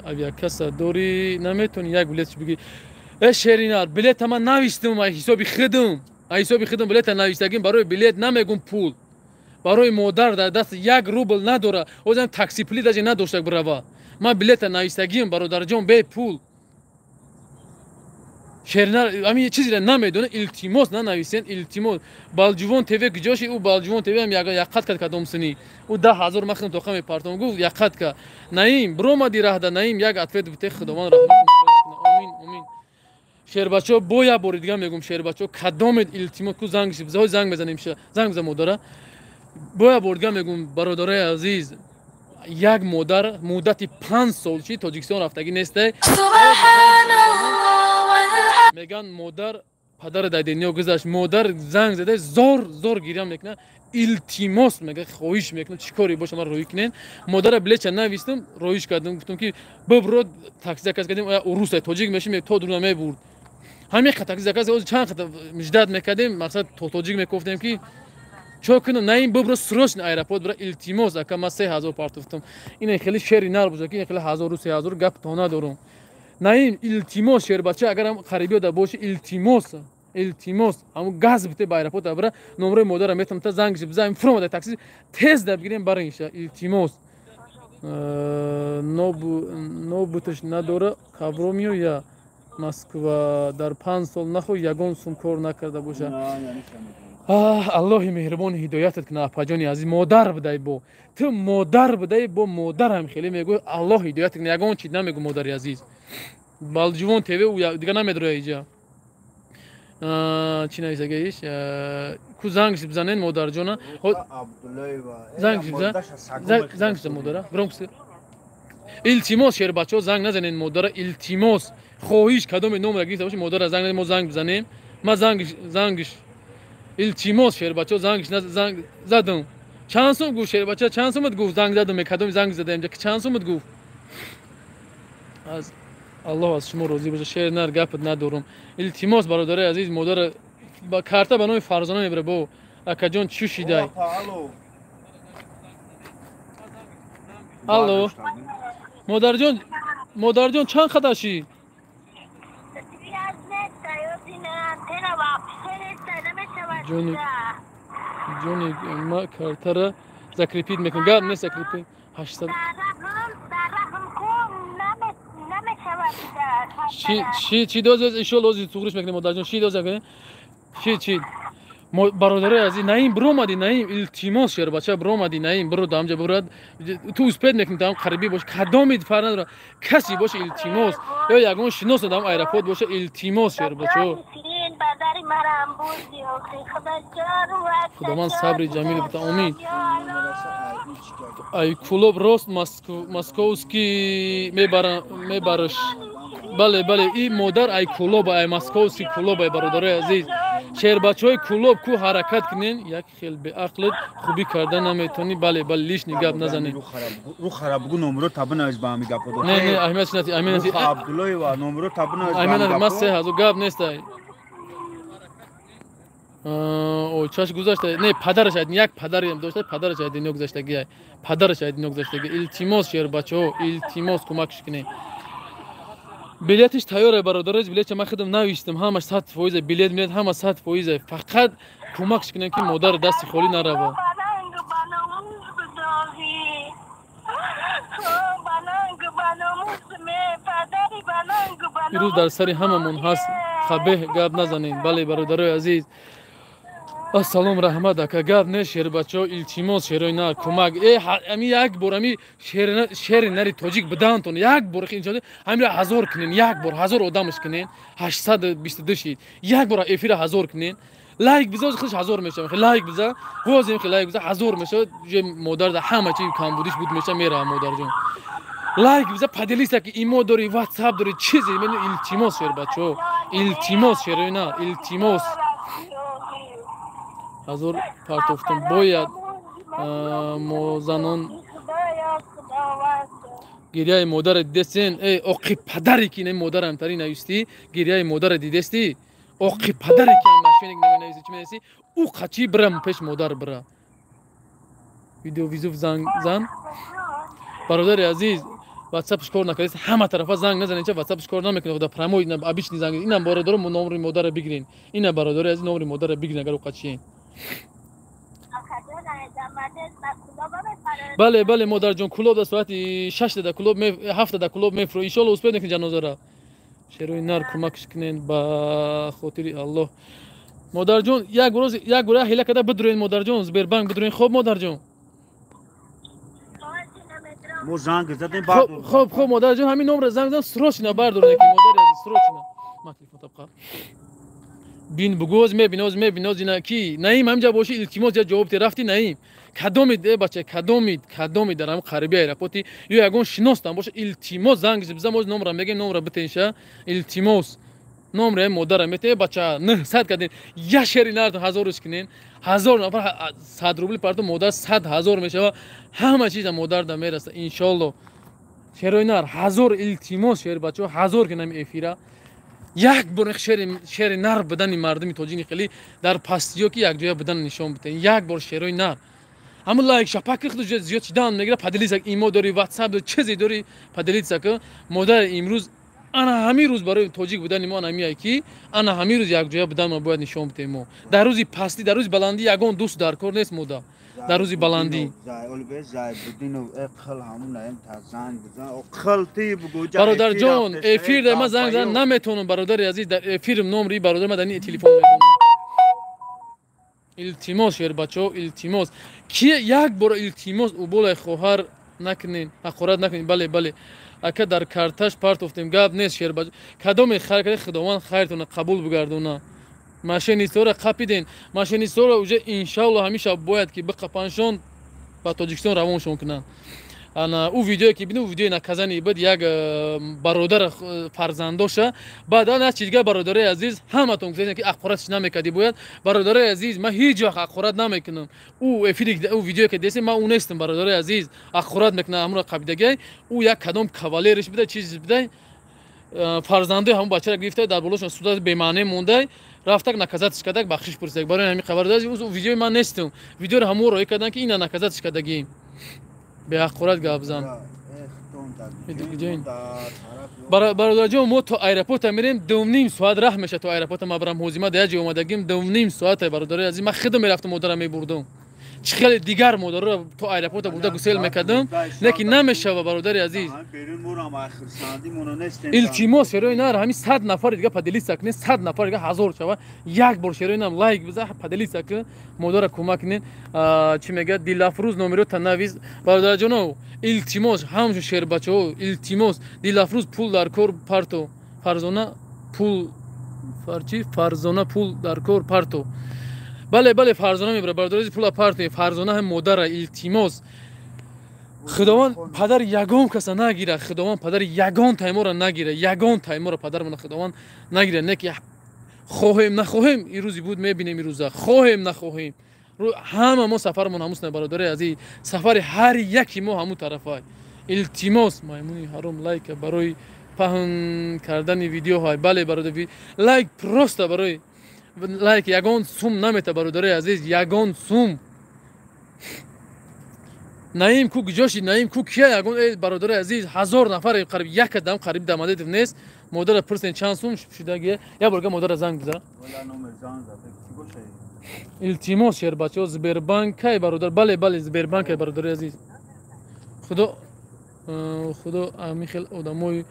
Авиакасса дори, наметони як билет буги. Э, шеринар, билета ма навистум, ай ҳисоби худум. Ай ҳисоби худум билета навистагим, барои билет намегум пул. Барои модар дар даст як рубл надора. Озам такси пули даже надошта бирава. Ман билета навистагим, бародарҷон, бепул. Шеринар ҳамин чизеро намедона, илтимос, нанависен, илтимос. Балҷувон ТВ куҷоши? Ӯ Балҷувон ТВ ҳам яққат кард, кадом синӣ. Ӯ 10 000 ман худам тоқа мепартом, гуфт, яққат ка. Наим, биромади раҳда, Наим, як ответ бите, Худованд раҳмат кунад. Омин, омин. Шербачаҳо, бо як бори дига мегум, шербачаҳо, кадомед, илтимос, ку занг занг мезанем, занг бизан модара. Бо як бори дига мегум, бародарои азиз, як модар муддати 5 сол чи Тоҷикистон рафтагӣ несте. Меган модар падара дар дунё гузашт, модар занг зада зор зор гиря мекунад, илтимос мега, хоҳиш мекунад, чӣ коре боша, ман роҳӣ кунен. Модара билетча навистам, роҳиш кардам, гуфтам ки бибро, такси заказ кардем, уруса тоҷик мешим, то дуна мебурд. Ҳамин қа такси заказ чанд қата миждат мекардем, мақсад то тоҷик мекуфтем ки чо кунам. Наим, бибро срочно аэропорт бира, илтимос, ака, ман 3000 партофтам. Ина хеле шери нар бошад ки ина хеле ҳазору 3000 гап то надорум. Наим, илтимос, шербача, агарам қарибиёда боши, илтимос, илтимос, ҳамун газ бите, ба аэропорт бира, номрои модара метавонам та занг бизанем, фуромада такси тез да бигирем баринша, илтимос. Нобуташ надора, қабро меоя Москва, дар 5 сол нахо ягон сум кор накарда боша. Аллоҳи меҳрубон ҳидоятат кунад, апаҷони азиз. Модар будай, бо ту модар будай, бо модарам хеле мегӯй, Аллоҳ ҳидоят кунад, ягон чи намегӯ, модари азиз. Балҷувон ТВ дига намедроя иҷа. Чӣ нависагаиш? Ку занг бизанен модарҷона. Занг занг бизан модара, громко. Илтимос, шербачаҳо, занг назанен модара, илтимос, хоҳиш, кадоме номра гирифта боши, модара занг, мо занг бизанем. Ма занг зангш, илтимос, шербачаҳо, зангш занг задам. Чанд сум гуфт, шербача, чанд сумат гуфт? Занг задам, кадоми занг задаем, чанд сумат гуфт? Аз Аллоҳ аз шумо розӣ боша, шер нар, гапат надорум. Илтимос, бародарои азиз, модара ба карта ба номи Фарзона мебара. Бо акаҷон, чӣ шидай? Алло, модарҷон, модарҷон, чанд қадашӣ? Ҷони, ҷони, ма картара закрепить мекунам, гап не, закрепить 800. Чи чи доз ишол ози туғриш мекунем, модарҷон, чи доз чи чи. Бародарои азиз, Наим, биромадӣ, Наим, илтимос, шербача, биромадӣ, Наим, биро дамҷа, бирад, ту успеть мекунӣ, там қарибӣ бош, кадоми фарқ надора, касе боша, илтимос, ё ягон шинос дам аэропорт боша, илтимос, шербачо. Худованд сабри ҷамил бита, омин. Ай Кулоб рост московский мебараш. Бале, бале, и модар ай Кулоб, ай московский Кулоб, ай бародарои азиз. Шербачаҳои Кулоб ку ҳаракат кунен, як хел беақлат хубӣ карда наметавонӣ. Бале, бале, лишний гап назанед. Ру хара бугу номеро табинавис ба ҳами гапо. Не, не, аҳамият нати, аҳамият нати. Абдуллоева номеро табинавис. Аҳамият нати, ман 3000 гап нестай. Очаш гузашта, не, падараш як падарам дошта, падараш аз дунё гузаштагӣ, падараш аз дунё гузаштагӣ. Илтимос, шербачаҳо, илтимос, кӯмакш кунед. Билетиш тайёре, бародароз, билетша ман худам навиштам, ҳамаш 100%, билет милет ҳама 100%. Фақат кӯмакш кунем, ки модар дасти холӣ нарава. Ирӯз дар сари ҳамамон ҳаст, хабеҳ гап назанем. Бале, бародарои азиз, ассалом, раҳмат, ака, гап не, шербачаҳо, илтимос, шерои нар кӯмак. Э, ами як бор ами шери нари тоҷик бидантон, як бор ҳамира 1000 кунен, як бор 1000 одамаш кунен, 822 шид, як бор эфира 1000 кунен, лайк биза, худш 1000 мешава, лайк биза, возем, лайк биза, 1000 мешава, модар да ҳама чи камбудиш буд меша мера, модарҷон. Лайк биза, поделиться ки имо дори, ватсап дори, чизе, илтимос, шербачаҳо, илтимос, шерои нар, илтимос. 1000 партофтам бояд мо занон гирияи модара дидестен. Э, оқи падаре ки ин модарам тари навистӣ, гирияи модара дидестӣ, оқи падаре ки мошенник наменависӣ, чӣ менависӣ? Ӯ қачи бирам пеш модар бира. Видео визув занг зан. Бародари азиз, ватсапш кор накардест, ҳама тарафа занг назанед, ча ватсапш кор намекунад, да прямой обычный занг. Инам бародаро номери модара бигирен. Ина бародари азиз, номери модара бигирен, агар ӯ қачиен. Бале, бале, модарҷон, Кулоб да соати 6 да Кулоб, 7 да Кулоб мефро. Иншоалло успед мекунед ҷанозара. Шерои нар кӯмакш кунен ба хотири Аллоҳ. Модарҷон, як рӯз як гура ҳила карда бидурен, модарҷон, Сбербанк бидурен. Хоб, модарҷон. Мо занг задем. Хоб, хоб, модарҷон, ҳамин номро занг задам, срочно бардоред, ки модари азиз, срочно. Ма телефон табқа. Бин бугоз мебиноз мебиноз ина ки Наим ҳамҷа боши, илтимос, я ҷавоб те рафти Наим. Кадомид, э бача, кадомид, кадомид дар ҳам қариби аэропорти ё ягон шиностам боша, илтимос, занг бизам, оз номра мегем, номра битенша, илтимос. Номра модара мете, бача, 900 кардин, я шери нартон 1000 кунен, 1000 нафар 100 рубли парту, модар 100 000 мешава, ҳама чиза модар да мераса, иншоалло. Шерои нар 1000, илтимос, шер бачаҳо, 1000 кунам эфира. Як бор шери нар будани мардуми тоҷини хеле дар пастиё ки якҷоя будан нишон битен. Як бор шерои нар. Ҳамун лайк шапаки худ зиёд шидан мегира, поделиться имо дори, ватсап дори, чизе дори, поделиться ки модар имрӯз ана ҳамин рӯз барои тоҷик будани мо ана ҳамие ки ана ҳамин рӯз якҷоя будан мо бояд нишон битем. Мо дар рӯзи пастӣ, дар рӯзи баландӣ ягон дӯст дар кор нест, мода дар рӯзи баландӣ. Бародарҷон, эфир дар ман занг зан наметавонам, бародари азиз, дар эфирм номри бародар ман дар ин телефон медонам. Илтимос, шербачаҳо, илтимос, ки як бор, илтимос, уболай хоҳар накунен, ҳақорат накунен. Бале, бале, ака, дар карташ партофтем, гап нест, шербача, кадоме хайр карда, Худованд хайртона қабул бигардона. Мошеннистора қапиден, мошеннистора уже иншалло ҳамеша бояд ки биқапаншон, ба Тоҷикистон равоншон кунанд. Ана ӯ видеое ки бинӣ, ӯ видеои наказани буд, як бародар фарзандоша. Баъдан аз чизга, бародарои азиз, ҳаматон гуфтед ки ҳақоратш намекардӣ бояд. Бародарои азиз, ман ҳеҷ вақт ҳақорат намекунам. Ӯ эфири, ӯ видеое ки десем, ман ӯ нестам, бародарои азиз, ҳақорат мекунам. Ҳамро қабидагай ӯ як кадом кавалериш буда, чиз буда, фарзандои ҳамон бачаро гирифта, дар болошон суда бемаъне мондай, рафтак наказать ш кардак, бахшиш пурсидак. Барои ҳамин хабар, видеои ман нестам, видеоро ҳамон роӣ карданд, ки ина наказать ш кардагӣ. Беҳақорат гап зан. Бародарҷон, мо то аэропорта мерем, 2.5 соат раҳ меша то аэропорта. Ма барам ҳозима да як ҷой омадагим, 2.5 соата, бародарои азиз. Ман худам мерафтам, модарам мебурдам, чӣ хеле дигар модарро то аэропорта бурда гусел мекардам, лекин намешава, бародари азиз. Илтимос, шерои нар, ҳамин 100 нафари дига поделиться кунед, 100 нафар дига 1000 шава. Як бор шерои нам лайк биза, поделиться кун, модара кӯмак кунед. Чӣ мегӯяд Дилафрӯз? Номерота навиз, бародарҷоно, илтимос, ҳамчун шербачаҳо, илтимос. Дилафрӯз, пул дар кор парто. Фарзона, пул фарчи, Фарзона, пул дар кор парто. Бале, бале, Фарзона мебара, бародари, пула партои Фарзона ҳам модара, илтимос. Худованд падар ягон каса нагира, Худованд падари ягон таймора нагира, ягон таймора падармона Худованд нагира, не ки Хоҳем нахоҳем, ирӯзи буд мебинем ирӯза. Хоҳем нахоҳем. Ҳама мо сафармон ҳамус на, бародари азиз. Сафари ҳар яки мо ҳамун тарафай. Илтимос, маймуни ҳаром, лайка барои паҳн кардани видеоҳай. Бале, бародар, лайк просто барои лайк ягон сум намета, бародари азиз, ягон сум. Наим ку гиҷоши, Наим ку кия ягон, бародари азиз, 1000 нафар қариб як адам қариб Домодедово нест. Модара пурсен чанд сум шудаги, я борга модара занг биза. Илтимос, шербачаҳо, Сбербанк кай, бародар? Бале, бале, Сбербанк кай, бародари азиз. Худо худо ами хел одамои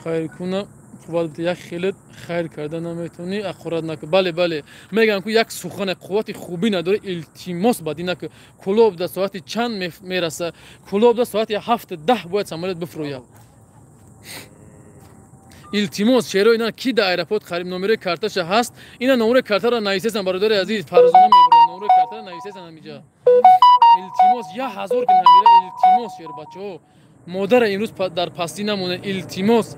хайркуна қувват, як хелет хайр карда наметавонӣ, ақорат накун. Бале, бале, мегӯям ку як сухане қуввати хубӣ надорӣ, илтимос, бадӣ накун. Кӯлоб да соати чанд мераса? Кӯлоб да соати 7:10 бояд самолёт бифурӯяд. Илтимос, шеро, ина ки да аэропорт қариб номерои карташа ҳаст, ина номерои картаро нависесан, бародари азиз. Фарзона мебурад, номерои картаро нависесан ҳамиҷа. Илтимос, 1000 ки намира, илтимос, шербачаҳо, модара имрӯз дар пастӣ намонед, илтимос.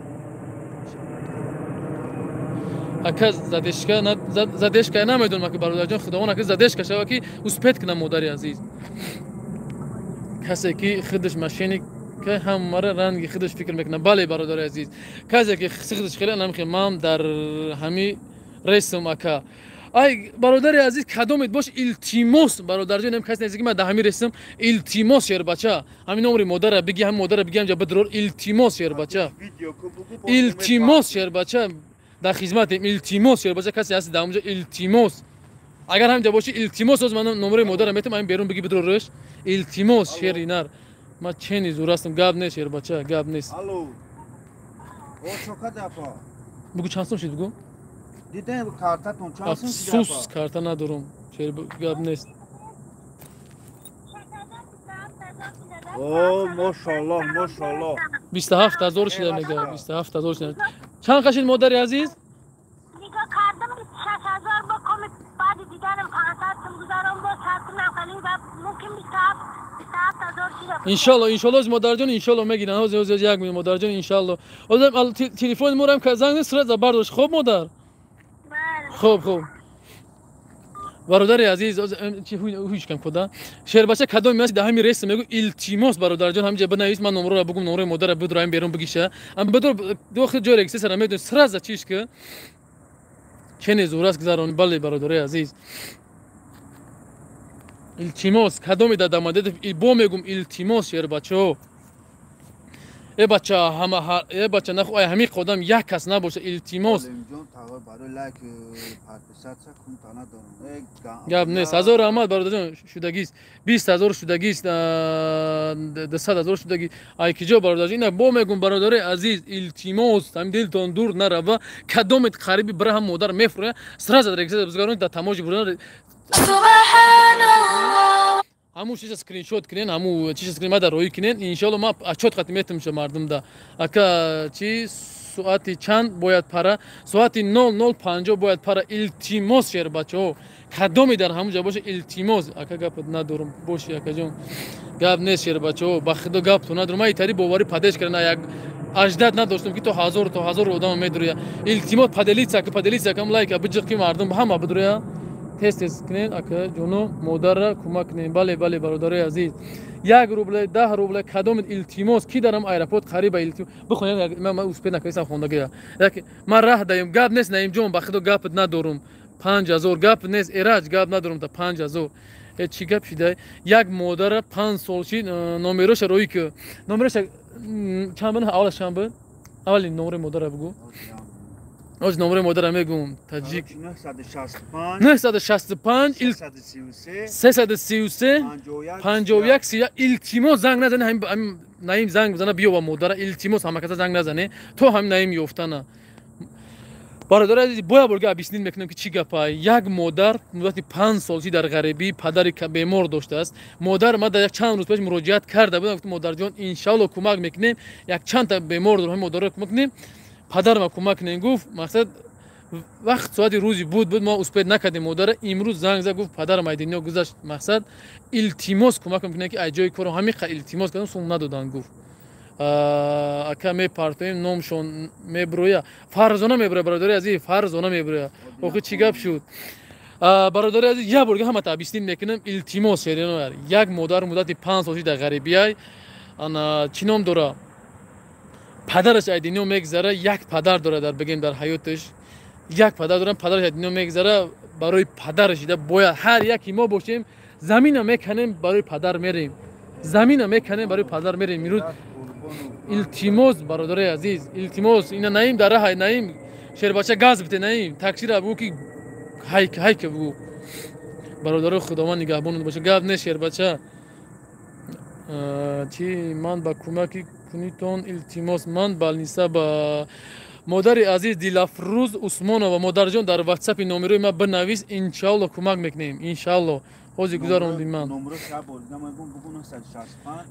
Ака, задержка, задержка намедонам, ака, бародарҷон, худованд, ака, задержка шава, ки успеть кунам, модари азиз. Касе ки худаш мошенник, ҳамара ранги худаш фикр мекунад. Бале, бародари азиз, касе ки худаш хеле намхе, ман дар ҳами рейсам, ака. Ай, бародари азиз, кадомед бош, илтимос, бародарҷон, касе нест ки ман дар ҳами рейсам. Илтимос, шербача, ҳамин номри модара биги, ҳами модара биги, ҳамҷа бидрор. Илтимос, шербача, илтимос, шербача, дар хизматем. Илтимос, шербача, касе ҳасти дар ҳамҷа, илтимос, агар ҳамҷа бошӣ, илтимос, оз ман номери модара метам, ҳамин берун биги, бидрорш. Илтимос, шери нар, ман чени зур ҳастам. Гап нест, шербача, гап нест. Бугу, чанд сум шид, бугу. Афсус, карта надорум, шер, гап нест. О, мошаллоҳ, мошаллоҳ. 27 000 шида мега, 27 000 шида. Чанд қашид, модари азиз? Нигоҳ кардам, 6000 бо коми, баъди диданам 500 сум гузаром, бо 100 сум қалин ва мумкин 27 000 шида. Иншалло, иншалло, модарҷон, иншалло, мегиран. Ҳозир, ҳозир, як минут, модарҷон, иншалло. Ҳозир телефони морам занг сразу бардошт. Хоб, модар, хоб, хоб, бародари азиз, ҳуч кам куда, шербача, кадоми аст дар ҳами рейс, мегӯ, илтимос, бародарҷон, ҳамиҷа бинавис, ман номроро бугум, номрои модара бидур, ҳам берун бигиша, ам бидур, дохил ҷои регистратсияра медонӣ, сразу чиш ки чене зур аст гузарони. Бале, бародари азиз, илтимос, кадоми дар Домодедово, бо мегум, илтимос, шербачаҳо. Э бача, ҳама, э бача, наху, ай ҳамин одам як кас набоша, илтимос. Гап нест, ҳазор раҳмат, бародарҷон, шудагист, 20 000 шудагист, 200 000 шудагист. Ай киҷо, бародарҷон, ина бо мегум, бародари азиз, илтимос, ҳамин дилтон дур нарава, кадомет қариби бира, ҳам модар мефурӯя, сразу регистрация бизгаронед, дар таможи бурдан ҳамун чиза скриншот кунен, ҳамун чиза скрин мада роӣ кунен, иншоалло, ман отчёт қати метумша мардумда. Ака, чи соати чанд бояд пара? Соати 00:50 бояд пара. Илтимос, шербачаҳо, кадоме дар ҳамун ҷа боша, илтимос. Ака, гапат надорум, боши, акаҷон, гап нест, шербачаҳо, ба худо, гапту надорум. Ман итари боварӣ падеш кардан як аждад надоштам, ки то ҳазор, то ҳазор одам медурӯя. Илтимос, поделиться ка, поделиться кам, лайка биҷиқ, ки мардум ҳама бидурӯя. Тез тез кунед, ака ҷоно, модарра кӯмак кунед. Бале, бале, бародарои азиз, 1 рубле, 10 рубле, кадомед, илтимос, ки дарам аэропорт қариба, илтимос, бихонед. Ман успеть накардистам хондагия. Ман раҳ даем, гап нест, Наимҷон, ба худо, гапат надорум, 5000, гап нест, Эраҷ, гап надорум, та 5000. Э, чӣ гап шида? Як модара 5 сол шид, номероша роӣ ки, номероша чанд буд? Аввалаш чанд буд? Аввали номери модара бугӯ. Оз номери модара мегӯм, таҷик. 965 333 51 30. Илтимос, занг назане, ҳамин Наим занг бизана, биё ба модара. Илтимос, ҳама каса занг назане, то ҳамин Наим ёфтана. Бародари азиз, боя борга объяснить мекунам, ки чӣ гапа. Як модар муддати 5 сол чи дар ғарибӣ, падари бемор доштааст. Модар ма дар як чанд рӯз пеш муроҷиат карда будам, гуфтам: «Модарҷон, иншаалло, кӯмак мекунем, як чандта бемор дорам, модарро кӯмак кунем, падарма кӯмак кунем», гуфт. Мақсад, вақт соати рӯзи буд, мо успеть накардем модара. Имрӯз занг зад, гуфт: «Падарам ай дунё гузашт, мақсад, илтимос, кӯмакам кунем, ки ай ҷои корам ҳамин илтимос кардам, сум надоданд», гуфт. Ака мепартоем, номшон меброя. Фарзона меброя, бародари азиз, Фарзона меброя. Охи чӣ гап шуд? Бародари азиз, як борга ҳамата объяснить мекунам, илтимос шерино. Як модар муддати 5 сол дар ғарибиай, ана чӣ ном дора? Падараш ай дунё мегзара, як падар дора дар бигем дар ҳаёташ. Як падар дорам, падараш ай дунё мегзара, барои падараш ида бояд ҳар яки мо бошем, замина меканем, барои падар мерем. Замина меканем, барои падар мерем. Имрӯз илтимос, бародари азиз, илтимос, ина Наим дар раҳай, Наим шербача газ бите, Наим таксира бугу ки ҳайк ҳайк бугу. Бародари Худованд нигаҳбонат боша. Гап не шербача. Чи ман ба кӯмаки кунитон илтимос, ман балниса ба модари азиз Дилафрӯз Усмонова, модарҷон, дар ватсапи номерои ман бинавис, иншаалло кӯмак мекунем, иншаалло. Ҳозир гузарондим ман.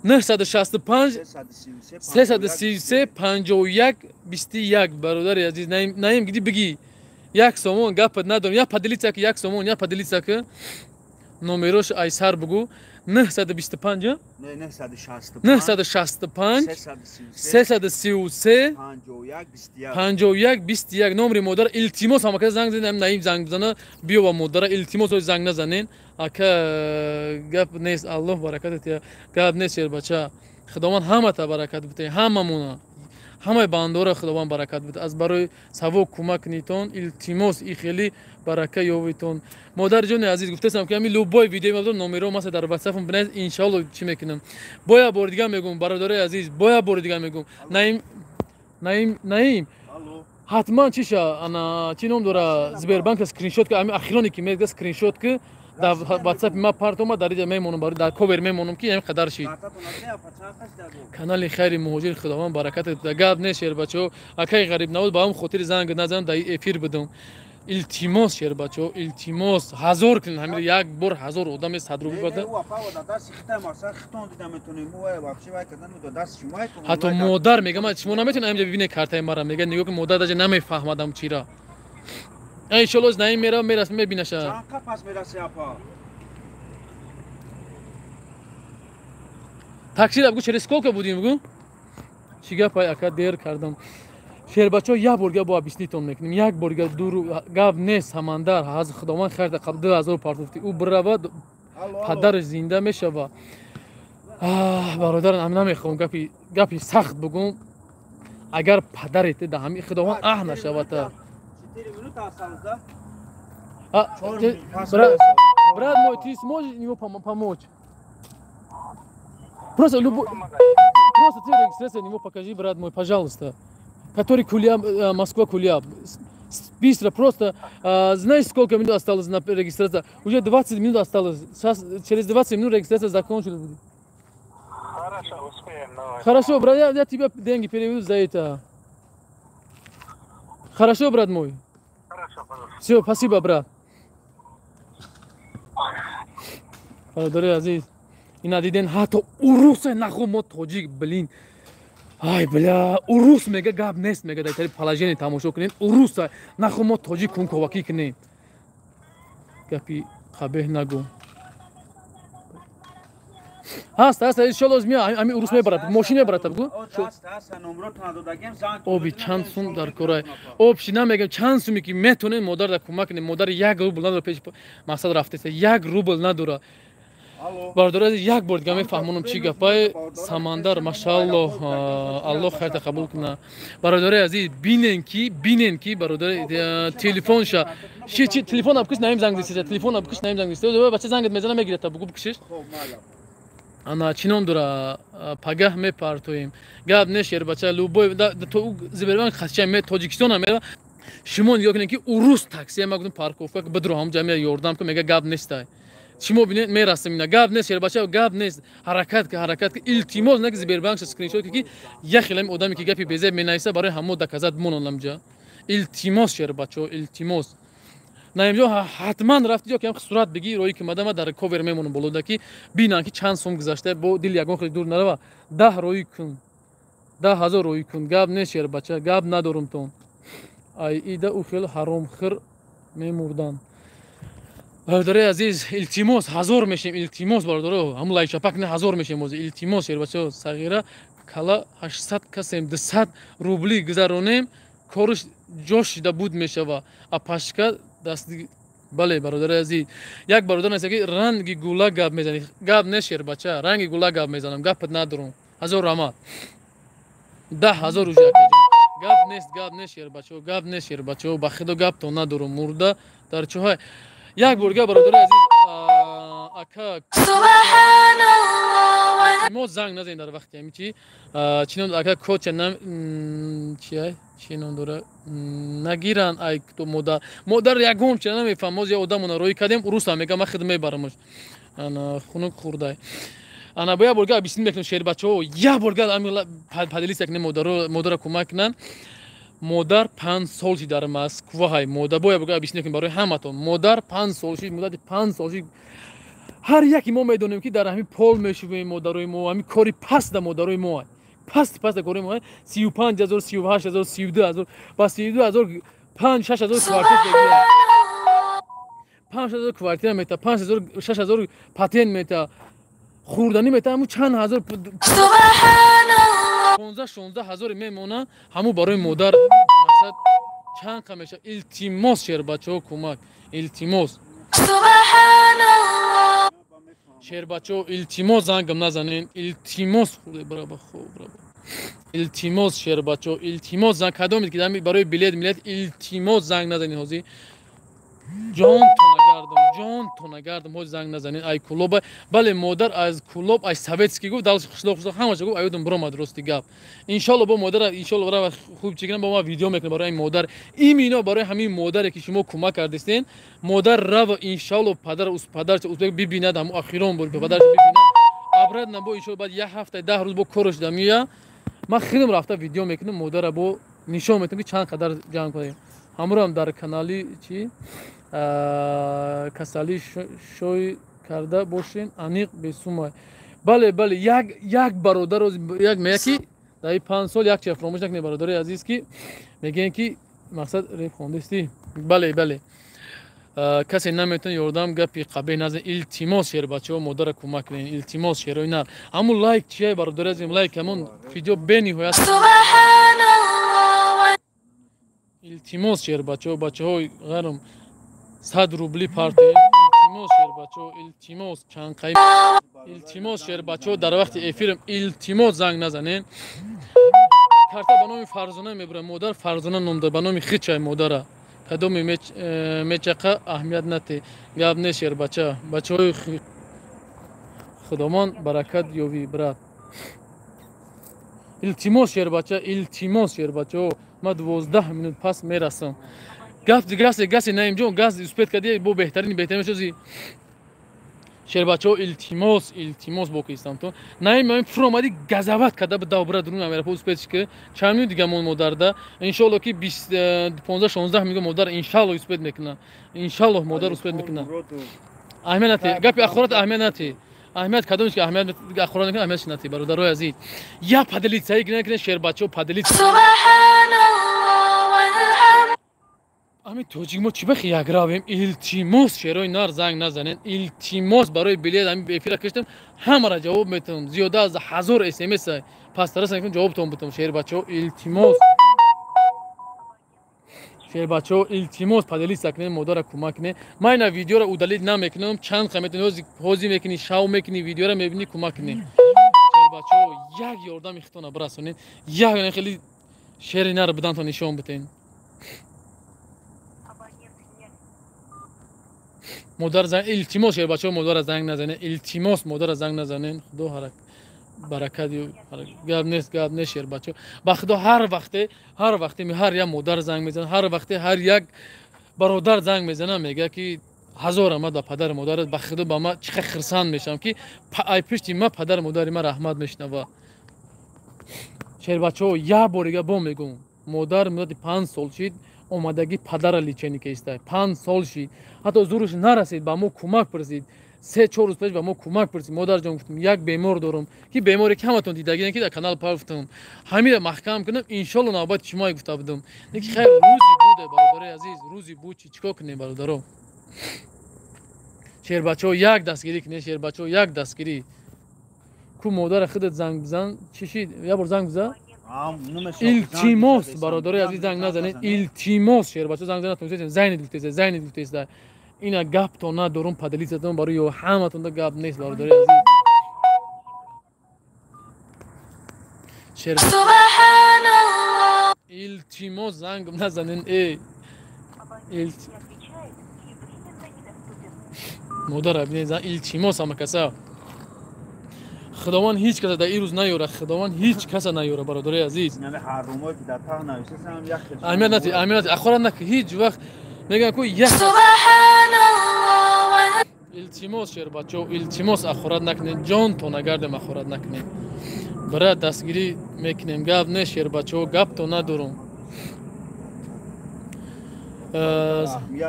965 333 51 21. Бародари азиз, Наим гиди бигӣ. Як сомон гапат надорам. Я поделиться ки як сомон, я поделиться ки номерош айсар бугу. 925 965 333 51 21 номери модар. Илтимос, ҳамака занг занем, Наим занг бизана, биё ба модара, илтимос, занг назанен. Ака гап нест, Аллоҳ баракат диҳад. Гап нест шербача. Худованд ҳамата баракат бидиҳад, ҳамамона. Ҳамаи бандора Худованд баракат бидиҳад. Аз барои савоб кӯмак кунитон, илтимос, и хеле барака ёвитон. Модарҷони азиз, гуфтасам ки ҳамин любой видео ма номеро маса дар ватсапам бинавис, иншаалло чӣ мекунам. Бо як бори дигар мегӯм, бародарои азиз, бо як бори дигар мегӯм. Наим, Наим, Наим, ҳатман чиша, ана чӣ ном дора, Сбербанк скриншот ки ҳамин ахироне ки мега скриншот ки дар ватсапи ма партома, дар иҷа мемонам, дар ковер мемонам ки ҳамин қадар шид. Канали хайри муҳоҷир, Худованд баракат диҳад. Гап нест шербачаҳо, акаи ғариб навоз, ба ҳам хотири занг назанам, дар эфир будам. Илтимос шербачаҳо, илтимос, ҳазор кунед ҳамин як бор ҳазор одаме 100 рубл бада. Ҳатто модар мега, ман шумо наметавонед ҳаминҷа бибинед картаи мара, мега нигоҳ кун, модар даже намефаҳмадам чира. Иншоалло Наим мера мерас мебинаша. Таксира бугу через сколько будем бугу? Чӣ гап ай ака, дер кардам. Шербачаҳо, як бор гап бо объяснитон мекунем, як бор гап дур гап нест. Самандар ҳаз Худованд хайр да қабл 2000 партофти, ӯ бирава, падараш зинда мешава. Бародарам, намехоҳам гапи сахт бугум. Агар падарет да ҳами Худованд аҳ нашавата. Брат мой, ты сможешь ему помочь? Просто любой, просто ты регистрацию ему покажи, брат мой, пожалуйста. Который Куляб, Москва Куляб. Быстро, просто, знаешь, сколько минут осталось на регистрацию? Уже 20 минут осталось. Сейчас, через 20 минут регистрация закончилась. Хорошо, успеем. Давай. Хорошо, брат, я тебе деньги переведу за это. Хорошо, брат мой? Хорошо, пожалуйста. Все, спасибо, брат. Бародари азиз, ина диден, ҳатто урусе наху мо тоҷик, блин. Ай, бля, урус мега гап нест, мега дар тари положение тамошо кунед, уруса наху мо тоҷик кунковакӣ кунем. Гапи қабеҳ нагӯ. Ҳаст, ҳаст, иншоалло мия ҳамин урус мебарад, мошин мебарад, бугу. Оби чанд сум дар корай. Об ши намегам, чанд суме ки метонем модар да кӯмак кунем. Модар 1 рубл надора, пеш мақсад рафтеста, 1 рубл надора. Бародари азиз, як бор дига мефаҳмонам чӣ гапай. Самандар, машааллоҳ, Аллоҳ хайрта қабул куна. Бародари азиз, бинен ки бародари телефонша чи чи телефон абкиш, Наим занг зиста, телефон абкиш, Наим занг зиста. Бача зангат мезана, мегирад, бугу бикшиш. Ана чӣ ном дора, пагаҳ мепартоем. Гап не шербача, любой то Сбербанк хасча ме Тоҷикистона мера. Шумо нигоҳ кунед ки урус таксия ма гуфтам парковка бидро ҳам ҷамъия ёрдам кун, мега гап нестай. Шумо бинед, мерасем ина. Гап нест шербача, гап нест. Ҳаракат ки, ҳаракат ки, илтимос, на ки Сбербанк скриншот ки як хелам одаме ки гапи безеб менависа, барои ҳамо доказат мононам ҷа. Илтимос шербачо, илтимос. Наимҷон, ҳатман рафти ё ки ҳам сурат бигир, рои ки мадама дар ковер мемонам болода ки бинан ки чанд сум гузашта, бо дил ягон хеле дур нарава. 10 рои кун. 10,000 рои кун. Гап нест шербача, гап надорум тон. Ай ида ӯ хел ҳаромхӯр мемурдан. Бародари азиз, илтимос, ҳазор мешем, илтимос, бародаро, ҳамун лайкчапак не, ҳазор мешем ҳозир, илтимос, шербачаҳо, сағира Кала 800 касем 200 рубли гузаронем, корш ҷош шида буд мешава. А пашка даст. Бале, бародари азиз, як бародар нест ки ранги гула гап мезанӣ. Гап не, шербача, ранги гула гап мезанам, гапат надорум. Ҳазор раҳмат, 10 000 уже, акаҷон. Гап нест, гап не, шербачао, гап не, шербачао, ба худо, гаптон надорум. Мурда дар чоҳай. Як борга, бародари азиз, ака, мо занг назанед дар вақти ҳами чи чӣ ном, ака, коча чия, чӣ ном дора, нагиранд. Ай, модар, модар ягон чира намефаҳм. Моз я одамона роҳӣ кардем, урусам мега, ман худ мебарамаш, хунук хӯрдай. Ана, бо як борга объяснить мекунам, шербачаҳо, як борга поделиться кунем, модара кӯмак кунанд. Модар 5 сол шид дар Москва ҳай. Модар, бо як борга объяснить мекунем барои ҳаматон. Модар 5 сол шид, муддати 5 сол шид. Ҳар яке мо медонем, ки дар ҳамин пол мешувем. Модарои мо ҳамин кори паста, модарои мо паст паста кори мо 35 000, 38 000, 32 000, ба 32 000 5-6 ҳазор квартира мегирад, 5 ҳазор квартира мета, 5 ҳазор, 6 ҳазор патент мета, хӯрданӣ мета, ҳамун чанд ҳазор, 15-16 ҳазоре мемона. Ҳамун барои модар мақсад чанд қа мешавад? Илтимос, шербачаҳо, кӯмак, илтимос, шербачаҳо, илтимос, зангам назанен, илтимос. Хурде браба, хоб браба. Илтимос, шербачаҳо, илтимос, занг кадомед ки барои билет милет, илтимос, занг назанед. Ҳозир ҷон тонагардам, ҷон тонагардам, ҳозир занг назанед. Ай Кулоба, бале, модар аз Кулоб, ай Советский гуфт, дал хишлоқ, хишлоқ ҳамаша гуфт, аюдум биромад. Рости гап, иншолло, бо модара, иншолло, рава хуб чӣ кунам, бо ма видео мекунам барои модар. Именно барои ҳамин модаре ки шумо кӯмак кардистен, модар рава, иншолло, падар, падарча узбек бибинад, ҳамун охирон бор падарча бибинад, обратно бо, иншолло, баъд як ҳафта, 10 рӯз бо кораш да мея. Ман хелем рафта видео мекунам, модара бо нишон метам, ки чанд қадар ҷамъ кунем. Ҳамроҳам дар канали чи касалӣ шой карда бошен, аниқ бесумай. Бале, бале, як як бародар як мея, ки дар ин 5 сол як чиз фаромӯш накунед, бародари азиз, ки мегӯянд, ки мақсад реп хондастӣ. Бале, бале, касе наметавон ёрдам, гапи қабеҳ назан. Илтимос, шербачаҳо, модара кӯмак кунед, илтимос, шерои нар. Ҳамун лайк чия, бародари азизм, лайк ҳамон видео бениҳоят. Илтимос, шербачаҳо, бачаҳои ғарм, 100 рубли партем. Илтимос, шербачаҳо, илтимос, чанқаи, илтимос, шербачаҳо, дар вақти эфирам, илтимос, занг назанен. Карта ба номи Фарзона мебурам, модар Фарзона ном дор, ба номи хичай модара. Кадоми мечақа, аҳамият нате. Гап не, шербача, бачаҳои худомон баракат ёвӣ, брат. Илтимос, шербача, илтимос, шербачаҳо, ман 12 минут пас мерасам. Гап гасе, гасе, Наимҷон, газ успеть кардӣ, бо беҳтарин, беҳтарин чизи. Шербачаҳо, илтимос, илтимос, бо кистам. То Наим ами фуромадӣ, газават карда ба давбра дурун амера успеть ки чанд минут дига мон модарда. Иншолло, ки 15-16 минут модар, иншалло, успеть мекуна, иншалло, модар успеть мекуна. Аҳамият нати гапи ахорат, аҳамият нати, аҳамият кадомиш ки аҳамият ахорат накунад, аҳамиятш нати. Бародарои азиз, я поделиться накунед, шербачаҳо, поделиться. Ҳамин тоҷик мо чӣ бахи якравем? Илтимос, шерои нар, занг назанед, илтимос. Барои билет ҳамин эфира киштам, ҳамаро ҷавоб метавам. Зиёда аз 1000 смс пастарас накун, ҷавобтон бутам. Шербачаҳо, илтимос, шербачаҳо, илтимос, поделиться кунед, модара кӯмак кунед. Ман ина видеоро удалить намекунам. Чанд қа метавонӣ, ҳозир мекунӣ, шав мекунӣ, видеоро мебинӣ, кӯмак кунед. Шербачаҳо, як ёрдами хитона бирасонед, як хеле шери нар будантон нишон битен. Модар занг, илтимос, шербачаҳо, модара занг назанед, илтимос, модара занг назанед. Худо баракат. Гап нест, гап нест, шербачаҳо, ба худо, ҳар вақте, ҳар вақте ҳар як модар занг мезанад, ҳар вақте ҳар як бародар занг мезанад, мегӯяд, ки ҳазор раҳмат ба падару модарат. Ба худо, ба ма чӣ қадр хирсанд мешавам, ки ай пишти ма падару модари ма раҳмат мешунава. Шербачаҳо, як борига бо мегӯм, модар муддати 5 сол шид омадагӣ падара лечение кеста. 5 сол шид, ҳатто зураш нарасид, ба мо кӯмак пурсид. 3-4 рӯз пеш ба мо кӯмак пурсид. Модарҷон, гуфтам, як бемор дорам, ки беморе ки ҳаматон дидагӣ, ки дар канал пафтам, ҳамира маҳкам кунам, иншолло, навбати шумое гуфта будам. Леки хайр, рӯзи буде, бародарои азиз, рӯзи буд. Чӣ кор кунем, бародаро? Шербачаҳо, як дастгирӣ кунед, шербачаҳо, як дастгирӣ. Ку модара худат занг бизан. Чӣ шид? Я бор занг биза. Илтимос, бародарои азиз, занг назанед. Илтимос, шербача, занг занад. Зайнид гуфтеса, зайнид гуфтеса. Ина гаптон надорум, поделиться-тон барои ҳаматонда гап нест, бародарои азиз. Илтимос, занг назанед. Эй. Модара бинед, илтимос ҳама каса. Худованд ҳеҷ каса дар ин рӯз наёра, Худованд ҳеҷ каса наёра, бародарои азиз. Аҳамият надиҳ, аҳамият надиҳ, ахорат накун, ҳеҷ вақт мегӯям ку як илтимос, шербачо, илтимос, ахорат накунед, ҷонтон агардем ахорат накунед. Бира дастгирӣ мекунем, гап не, шербачо, гапто надорум.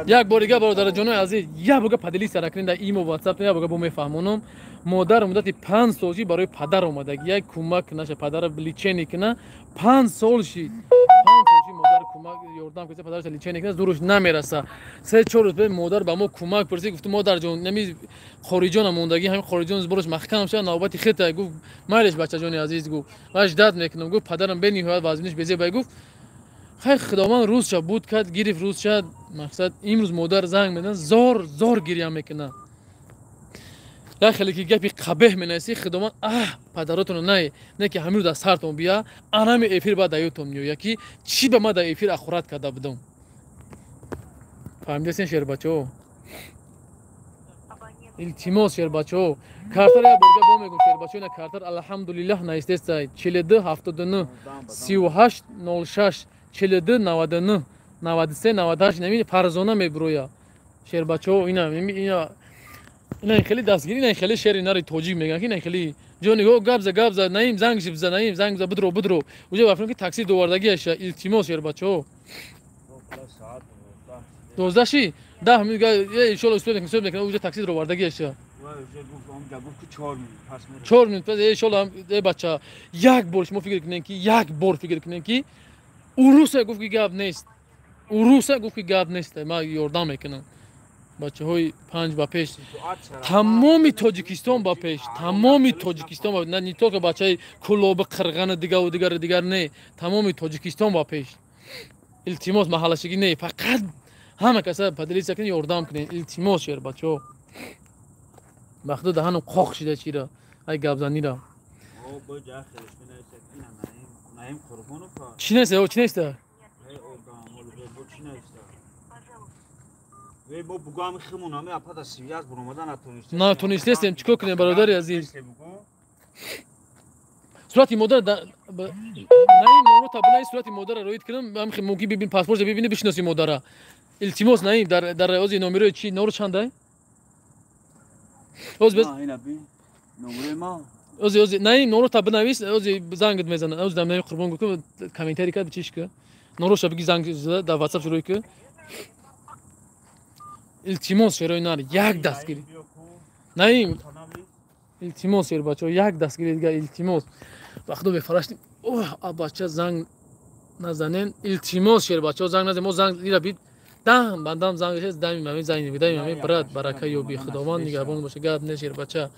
Як бор дигар, бародарҷонои азиз, як бор поделиться накунед дар имо, ватсап, як бор бо мефаҳмонам. Модар муддати 5 сол шид барои падар омадаги, як кӯмак наша, падара лечение кина. 5 сол шид, 5 сол шид модар кӯмак ёрдам кунад, падараш лечение кина, зураш намераса. 3-4 рӯз баъд модар ба мо кӯмак пурсид, гуфт модарҷон, нами хориҷона мондагӣ, ҳамин хориҷон збораш маҳкам шуд, навбати хита. Гуфт майлеш бачаҷони азиз, гуфт ман ждат мекунам. Гуфт падарам бениҳоят вазминиш безебай. Гуфт хай, Худованд рӯзша буд кард, гирифт рӯзша. Мақсад имрӯз модар занг мезанад, зор зор гиря мекунад. Як хеле ки гапи қабеҳ менависӣ, Худованд аҳ падаротонро най, не ки ҳамин рӯз аз сартон бия, анами эфир баъд даётон меояд ки чӣ ба ман дар эфир ахорат карда будам. Фаҳмидастен, шербачаҳо? Илтимос, шербачаҳо, картар як борга бо мегӯм, шербачаҳо, ина картар алҳамдулиллаҳ наистестай. 42 79 38 06 42 99 93 98 нами Фарзона мебироя. Шербачаҳо, ина ина ина хеле дастгирӣ, ина хеле шери нари тоҷик мегӯянд ки ина хеле ҷо нигоҳ, гап за, гап за, Наим занг биза, Наим занг биза, бидро, бидро. Уҷа вафрам ки такси довардагиаша. Илтимос, шербачаҳо. 12 ши 10 минут, иншоалло успел мекунем, успел мекунем, уҷа такси довардагиаша. 4 минут пас, иншоалло. Э бача, як бор шумо фикр кунед ки, як бор фикр кунед ки уруса гуфт ки гап нест, уруса гуфт ки гап нест, ман ёрдам мекунам. Бачаҳои панҷ ба пеш, тамоми Тоҷикистон ба пеш, тамоми Тоҷикистон ба, не только бачаи Кӯлоби, Қирғани, дигаву дигару дигар не, тамоми Тоҷикистон ба пеш. Илтимос, маҳаллашигӣ не, фақат ҳама каса поделиться кунед, ёрдам кунед. Илтимос, шербачаҳо. Ба худо даҳанам қоқ шида чира ай гапзанира. Чӣ неста, чӣ неста? Натонистестем, чӣ кор кунем, бародари азиз? Сурати модар Наим номрота бинай, сурати модара роид кунам, мумкин бибин, паспорта бибини, бишиноси модара. Илтимос, Наим, дар ози номерои чи номро чандай? Оз без ози ози Наим номрота бинавис, ози зангит мезанад. Ози Наим Қурбон гуфт, комментарий кард, чиш ка? Номроша биги, занг дар WhatsApp шурӯъ ки. Илтимос, шерои нар, як дастгирӣ. Наим, илтимос, шербачаҳо, як дастгирӣ дигар, илтимос. Ба худо бефараштем. Оҳ, бача, занг назанен. Илтимос, шербачаҳо, занг назанен. Мо занг ира бид дам бандам занг шед, дами мами занг, дами мами брат, барака ёби, Худованд нигаҳбон боша, гап не, шербача.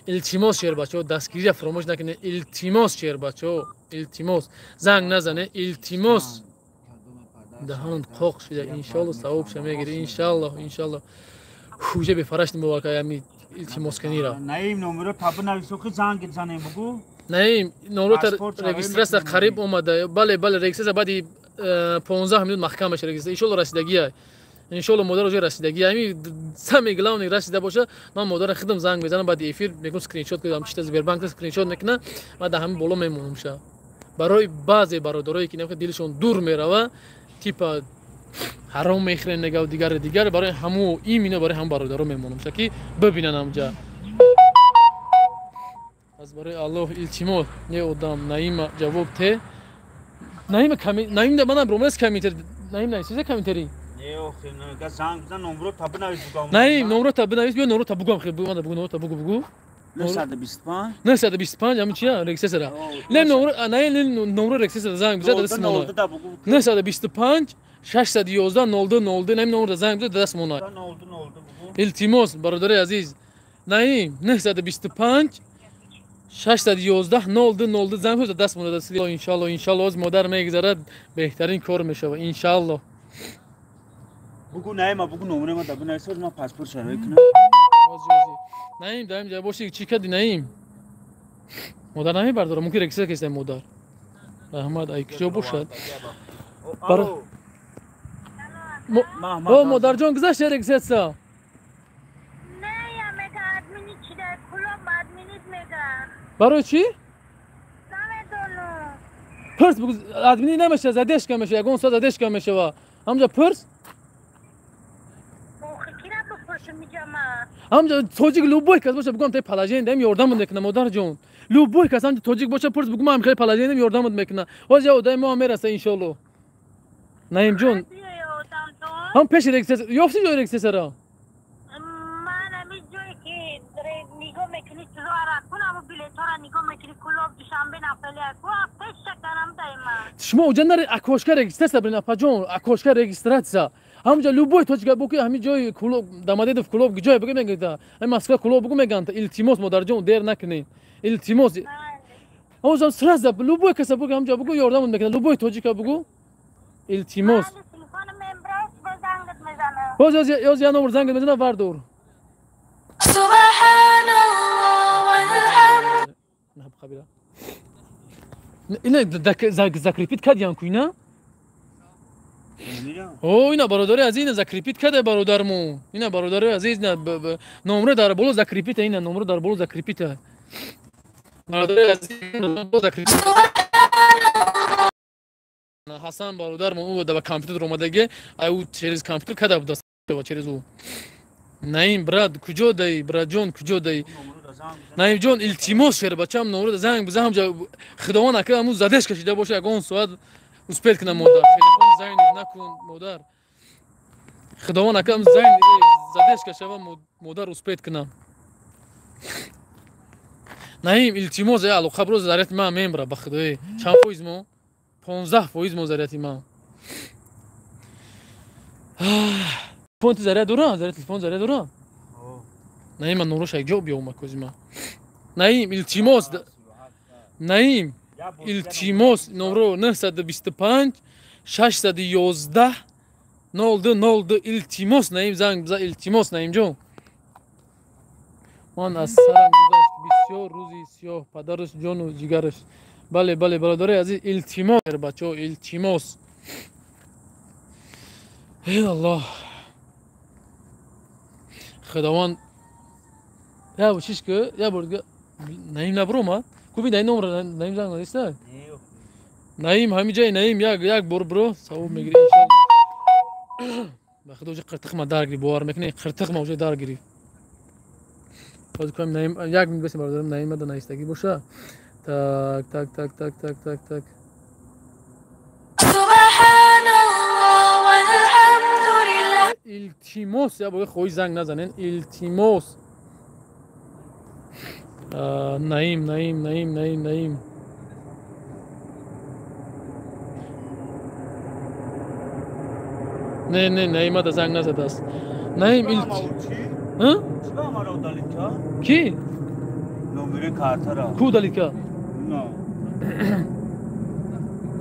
Илтимос, шербачаҳо, дастгирия фаромӯш накунед. Илтимос, шербачаҳо, илтимос, занг назанед, илтимос. Даҳан қоқ шуда, иншоалло савобша мегирӣ, иншоалло, иншоалло. Хуҷа бефарашти муборака ями илтимосканира. Наим номеро та бинависо ки занг занем бугу. Наим номеро регистрация қариб омада. Бале, бале, регистрация баъди 15 минут маҳкам меша регистрация. Иншоалло расидагия. Иншоалло модар уже расидагия. Ами самый главный расида боша, ман модара худам занг мезанам баъди эфир, мегӯм скриншот кунам, чита Сбербанк скриншот мекунам, ман дар ҳамин боло мемонам ша. Барои баъзе бародарое ки дилшон дур мерава, типа ҳаром мехӯрем негав дигару дигар, барои ҳаму именно барои ҳам бародаро мемонам ша ки бибинанд ҳамҷа. Аз барои Аллоҳ илтимос, не одам Наима ҷавоб те. Наима ками Наим да манам ромес комментар Наим нависизе комментари. Не охи, га занг бизан, номро та бинавис бугам. Наим номро та бинавис, биё номро та бугам, хе бугам, бугу номро та бугу бугу. 925 925 ҳамин чия регистрация. Не номро, Наим номро регистрация занг биза даст мона. 925 611 02 02 Наим номро занг биза даст мона. Илтимос, бародари азиз. Наим 925 611 02 02 занг бизан даст монда даст. Иншаллоҳ, иншаллоҳ аз модар мегузарад, беҳтарин кор мешавад иншаллоҳ. Бугу Наима, бугу номере ма да бинавис, ма паспорт шарои кунам. Наим, даим ҷа боши, чӣ кардӣ Наим? Модар намебардора, мумкин регистрация кардӣ модар. Раҳмат, ай куҷо бошад? О, модарҷон гузашт регистрация? Не, я мега админи чӣ дар клуб админит мега. Барои чӣ? Намедонам. Пурс бугу, админи намеша, задешка меша, ягон соат задешка мешава. Ҳамҷа пурс? Ҳамҷа тоҷик любой кас боша бугам, тай положение даем ёрдамат мекунам модарҷон. Любой кас ҳамҷа тоҷик боша пурс бугум, ҳам хеле положение даем ёрдамат мекунам. Ҳозир я одаи мо ҳам мераса иншоаллоҳ. Наимҷон, ҳам пеши регистрация ёфти ҷои регистрацияро? Ман ҳамин ҷое ки нигоҳ мекунӣ чизоара кун, ҳамун билетҳоро нигоҳ мекунӣ, клуб Душанбе нафалия ку, пеш шакарам даима. Шумо уҷа нари окошка регистрация бирин апаҷон, окошка регистрация. Ҳамҷа любой тоҷик буки ҳамин ҷои клуб Домодедово клуб ҷое буги мегӯяд, ҳамин Москва клуб бугу мегӯянд, илтимос модарҷон дер накунед. Илтимос. Ҳамҷа сразу любой каса буги ҳамҷа бугу ёрдамат мекунад, любой тоҷика бугу. Илтимос. Боз ёз я номер занг мезанам вардор. Субҳаналлоҳ валҳамд. На қабила. Ина закрепить кардиям ку ина? О, ина бародари азиз, ина закрепить карда бародарму. Ина бародари азиз, ина номро дар боло закрепить, ина номро дар боло закрепить. Бародари азиз, номро закрепить. Ҳасан бародарму ӯ да ба компютер омадаги, ай ӯ через компютер карда буда через ӯ. Наим брат, куҷо даи, братҷон, куҷо даи? Наимҷон, илтимос шербачам номро занг бизан, ҳамҷа худованд ака ҳамун задеш кашида боша, ягон соат успеть кунам модар. Телефон занг накун модар. Худованд ака занг задеш кашава модар успеть кунам. Наим, илтимос, э алоқа бро заряти ман мембра ба худои. Чанд фоиз мо? 15% мо заряти ман. Телефон ти заряд дора? Заряд телефон заряд дора? Наим, ман номрош як ҷо биём акози ман. Наим, илтимос. Наим, илтимос, номро 925 611 02 02 илтимос Наим занг бизан, илтимос Наимҷон. Ман аз сарам гузашт бисёр рӯзи сиёҳ, падараш ҷону ҷигараш. Бале, бале, бародари азиз, илтимос, бачаҳо, илтимос. Эй Аллоҳ. Худованд я бо чиш ки, я бор дига Наим набуромад? Куби Наим номро Наим занг задиста? Наим ҳамин ҷои Наим як бор биро савоб мегирӣ иншоаллоҳ. Ба худо уже қиртиқ ма дар гирифт, бовар мекунӣ? Қиртиқ ма уже дар гирифт. Ҳозир кунам Наим як минут бесем бародарам Наим ада наистагӣ боша. Так, так, так, так, так, так, так. Субҳаналлоҳ валҳамдулиллаҳ. Илтимос, я бор хоҳиш занг назанен, илтимос. Наим, Наим, Наим, Наим, Наим. Не, не, Наим ада занг назадааст. Наим Ки? Номери картара. Ку удалить ка?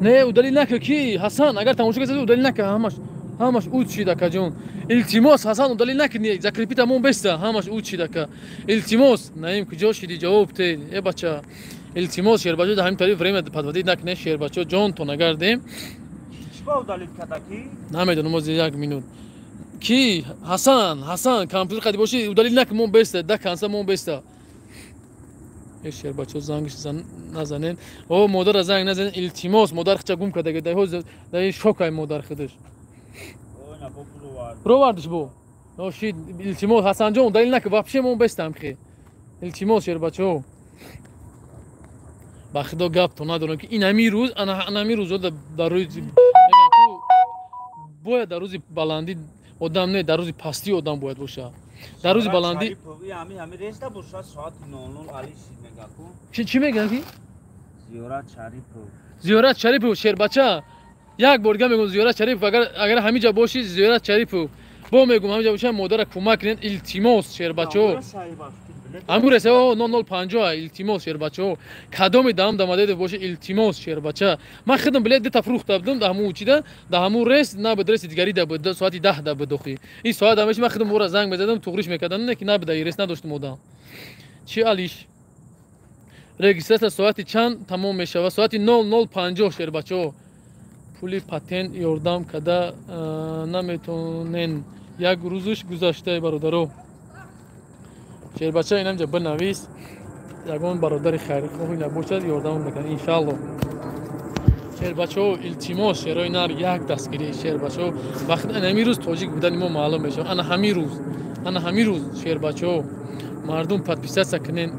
Не, удалить нака ки? Ҳасан, агар тамошо кардӣ удалить нака, ҳамаш ҳамаш уд шид акаҷон. Илтимос, Ҳасан удалить накунӣ, закрепить амон беста, ҳамаш уд шид ака. Илтимос, Наим куҷо шидӣ ҷавоб те, э бача. Илтимос, шербачо дар ҳамин тариқ время подводить накунед, шербачо ҷонтон агардем. Чиба удалить карда ки? Намедонам, ози як минут. Ки? Ҳасан, Ҳасан, компютер қади бошӣ, удалить накун, мон беста, да конца мон беста. Э шербачо зангш назанен. О, модара занг назанен, илтимос, модар хича гум карда, дай ҳоз дай шокай модар худаш. Бировардиш бо. О, шид, илтимос, Ҳасанҷон, удалить накун, вообще мон бестам хе. Илтимос, шербачо. Ба худо гап то надорам ки ин ҳамин рӯз, ана ҳамин рӯзо дар рӯзи бояд дар рӯзи баландӣ одам не, дар рӯзи пастӣ одам бояд боша. Дар рӯзи баландӣ чӣ мегӯянд ки? Зиёрат Шарипов. Зиёрат Шарипов, шербача. Як бор дига мегӯям Зиёрат Шарипов, агар ҳамин ҷа бошӣ Зиёрат Шарипов. Бо мегӯям ҳамин ҷа бошам модара кӯмак кунед, илтимос шербачо. Ҳамун рейс 0050, илтимос, шербачаҳо, кадоми даҳам Домодедово боша, илтимос, шербача. Ман худам билет дута фурӯхта будам, да ҳамун чида, да ҳамун рейс набуд, рейси дигари да буд, соати 10 да буд охи. Ин соат ҳамеш ман худам ӯра занг мезадам, туғриш мекардам, не ки набуда, рейс надоштум одам. Чи алиш? Регистрация соати чанд тамом мешавад? Соати 00:50, шербачаҳо. Пули патент ёрдам када наметонен. Як рӯзш гузаштае, бародаро. Шербача, инамҷа бинавис, ягон бародари хайрхоҳи набошад, ёрдам мекунад, иншаалло. Шербачаҳо, илтимос, шерои нар, як дастгирӣ, шербачаҳо. Вақт ана ҳамин рӯз тоҷик будани мо маълум мешавад. Ана ҳамин рӯз, ана ҳамин рӯз, шербачаҳо, мардум подписаться кунен.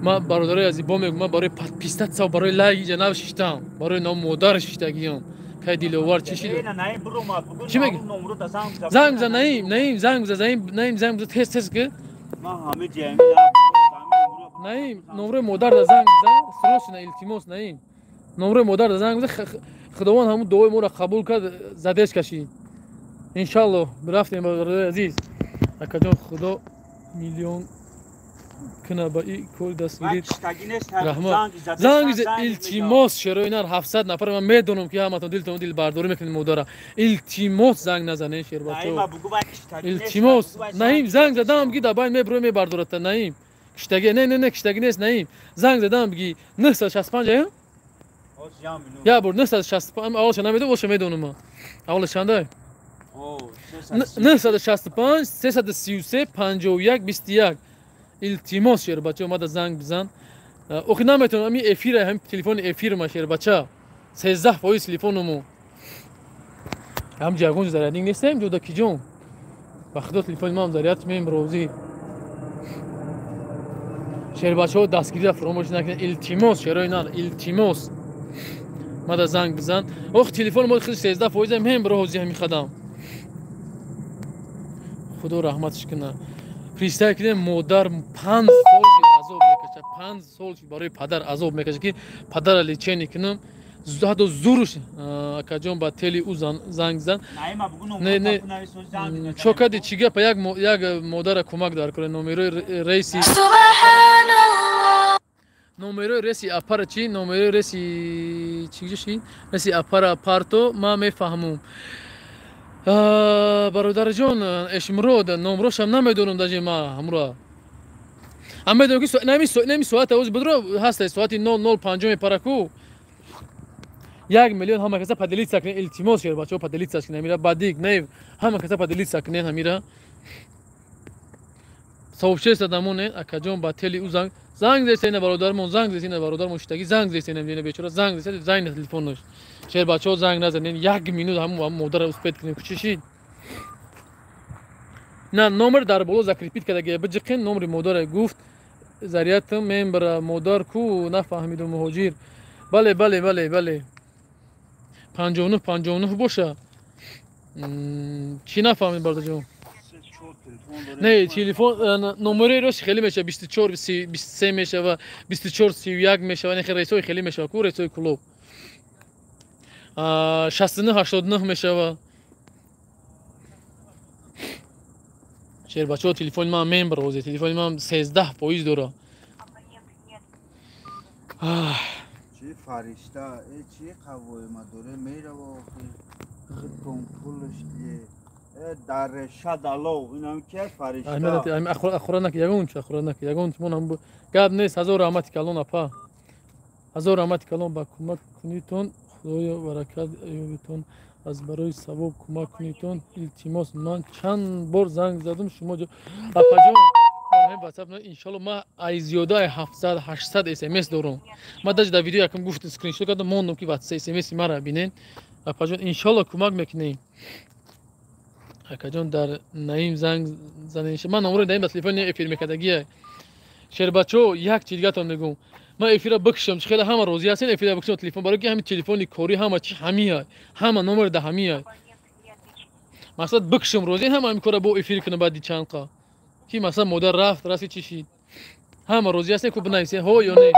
Ман, бародарои азиз, бо мегӯм, ман барои подписаться, барои лайк иҷа навшиштам, барои ном модар шиштагиём. Кай Диловар чӣ шид? Чӣ меги? Занг бизан, Наим, Наим, занг бизан, Наим, Наим, занг бизан, тез, тез ки. Наим, номрои модар да занг бизан, срочно, илтимос, Наим. Номрои модар да занг бизан, Худованд ҳамун дуои моро қабул кард, задеш кашид. Иншалло, рафтем, бародарои азиз. Акаҷон, Худо миллион куна ба и кори дастгирӣ. Раҳмат. Занг илтимос, шерои нар, 700 нафар, ман медонам ки ҳаматон дилтон дилбардорӣ мекунед модара. Илтимос, занг назанед, шербачаҳо. Илтимос. Наим, занг задам, биги дар байн мебурӯй, мебардорад Наим. Киштагӣ, не, не, не, киштагӣ нест, Наим. Занг задам, биги 965 ая? Я бор 965, аввалша намедонам, аввалша медонам ман. Аввалаш чандай? 965 333 51 21. Илтимос, шербача, омада занг бизан. Охи наметавонам, ҳамин эфира, ҳамин телефони эфир ма, шербача. 13% телефонуму. Ҳам ҷагон зарядник нестем, ҷода киҷон. Ба худо, телефони ман заряд мем розӣ. Шербачаҳо, дастгирира фуромӯш накунед. Илтимос, шерои нар, илтимос. Мада занг бизан. Ох, телефон мо хеле 13% мем бро ҳози ҳамин хадам. Худо раҳматш кунад. Представь кунед, модар 5 сол шид азоб мекашад, 5 сол шид барои падар азоб мекашад, ки падара лечение кунам, ҳатто зуруш. Акаҷон, ба тели ӯ занг зан. Не, не, чо кади, чӣ гапа? Як модара кӯмак дар кунед. Номерои рейси, номерои реси апара чӣ, номерои реси чӣ ши, реси апара парто, ман мефаҳмум. Бародарҷон Эшмурод, номрошам намедонам, даже ма ҳамура ам медонам, ки нами соат авози будро ҳаста, соати 00:50 мепараку. 1 миллион ҳама каса поделиться кунед, илтимос, шер бачаҳо, поделиться кунед ҳамира, бадик не, ҳама каса поделиться кунед ҳамира, сообщество дамоне. Акаҷон, ба тели ӯ занг зесена, бародармон занг зесена, бародармон шитагӣ занг зесена, бечора занг зесена, занг на телефонаш. Шер бачаҳо, занг назанед, як минут ҳамун модара успеть кунем. Чӣ шид? На, номер дар боло закрепить кардаги, биҷиқен номери модара. Гуфт зарядтам мембара, модар ку нафаҳмиду муҳоҷир. Бале, бале, бале, бале, 59 59 боша. Чӣ нафаҳмид, бародарҷон? Не, телефон номерои рост хеле мешава, 24 23 мешава, 24 31 мешава, не, рейсҳои хеле мешава ку, рейсҳои Кӯлоб 69 89 мешава. Шербачаҳо, телефони ман мемброзе, телефони ман 13% дора. Чӣ фаришта, э, чӣ қавои ма доре мерава, охи худтон пулш дие, э, дар решадало инам ки фаришта. Ахура наки, ягон чи ахура наки, ягон чи мон гап нест. Ҳазор раҳмати калон, апа, ҳазор раҳмати калон ба кӯмак кунитон. Худоё, баракат ёбитон, аз барои савоб кӯмак кунитон, илтимос. Ман чанд бор занг задам, шумо, апаҷон, ватсап. Иншалло, ман ай зиёда ай 700 800 смс дорам. Ман даже дар видео якам гуфт, скриншот кардам, мондам, ки ватсап смси мара бинен. Апаҷон, иншалло, кӯмак мекунем. Акаҷон, дар Наим занг занен. Ман номрои Наим ба телефони эфир мекардагия. Шербачо, як чи дигатон мегӯм, ман эфира бикшам, чи хеле ҳама розӣ ҳастен, эфира бикшам телефон, барои ки ҳамин телефони корӣ ҳама чи ҳамия, ҳама номер да ҳамия. Мақсад, бикшам, розӣ ҳама ҳамин кора бо эфир кунам баъди чанд қа, ки масалан модар рафт, расти чӣ шид, ҳама розӣ ҳастен ку, бинависен ҳо ё не.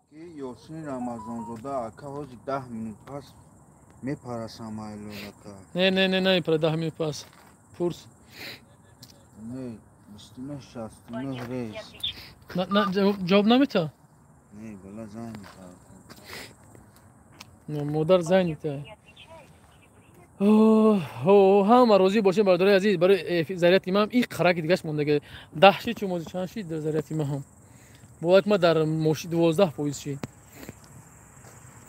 Ки Ёсин Рамазонзода, ака, ҳози 10 минут пас мепарасам айлолака. Не, не, не, намепара 10 минут пас, пурс. Не. 29 69 рейс. На, ҷавоб намета? Не, бала занята. Модар занята. Ҳама розӣ бошем, бародари азиз. Барои заряти ман ин қараки дигаш мондаги 10 шид, чумози чанд шид заряти ман ҳам бовар ма дар моши 12% шид.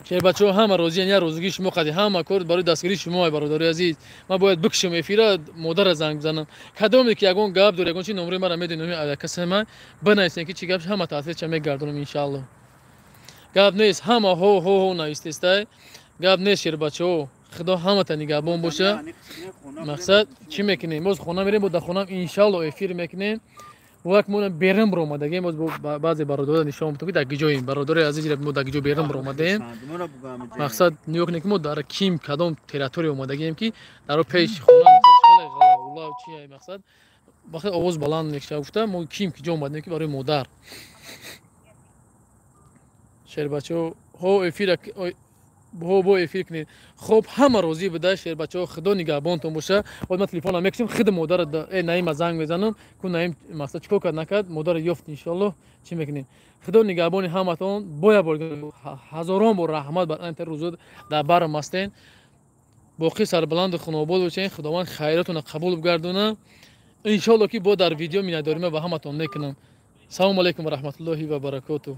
Шербачаҳо, ҳама розиян, я розигии шумо қади ҳама кор барои дастгирии шумо. Бародари азиз, ман бояд бикшам эфира, модара занг бизанам. Кадоме ки ягон гап дор, ягон чи, номрои мара медони, номи авиакассаи ман бинависем, ки чӣ гап, ҳама таъсирча мегардонам, иншаалло. Гап нест, ҳама ҳо ҳо ҳо навистестай. Гап нест, шербачаҳо, худо ҳамата нигаҳбон боша. Мақсад чӣ мекунем? Боз хона мерем, бо дар хонам, иншаалло, эфир мекунем. Вак мо берун биромадагем, боз баъзе бародаро нишон бутам, ки дар гиҷоем. Бародари азиз, мо дар гиҷо берун биромадаем. Мақсад, нигоҳ кунем, ки мо дар ким, кадом территория омадагем, ки дар пеши хона ғалағула чи. Мақсад, вақте овоз баланд мекушад, гуфта, мо ким ки ҷо омадем, ки барои модар. Шербачаҳо, ҳо, эфира ҳо бо эфир кунед. Хоб, ҳама розӣ буда, шербачаҳо, худо нигаҳбонтон боша. Боз ман телефонам мекушем, худи модара Наима занг мезанам ку. Наим, мақсад, чикор кард, накард, модара ёфт, иншоалло. Чӣ мекунем? Худо нигаҳбони ҳаматон. Боя бор, ҳазорон бор раҳмат бар ин рӯзо дар барам ҳастен. Боқӣ сарбаланду хунобод бошен. Худованд хайротона қабул бигардона. Иншоалло, ки бо дар видео миннатдорима ба ҳаматон мекунам. Салому алайкум ва раҳматуллоҳи ва баракоту.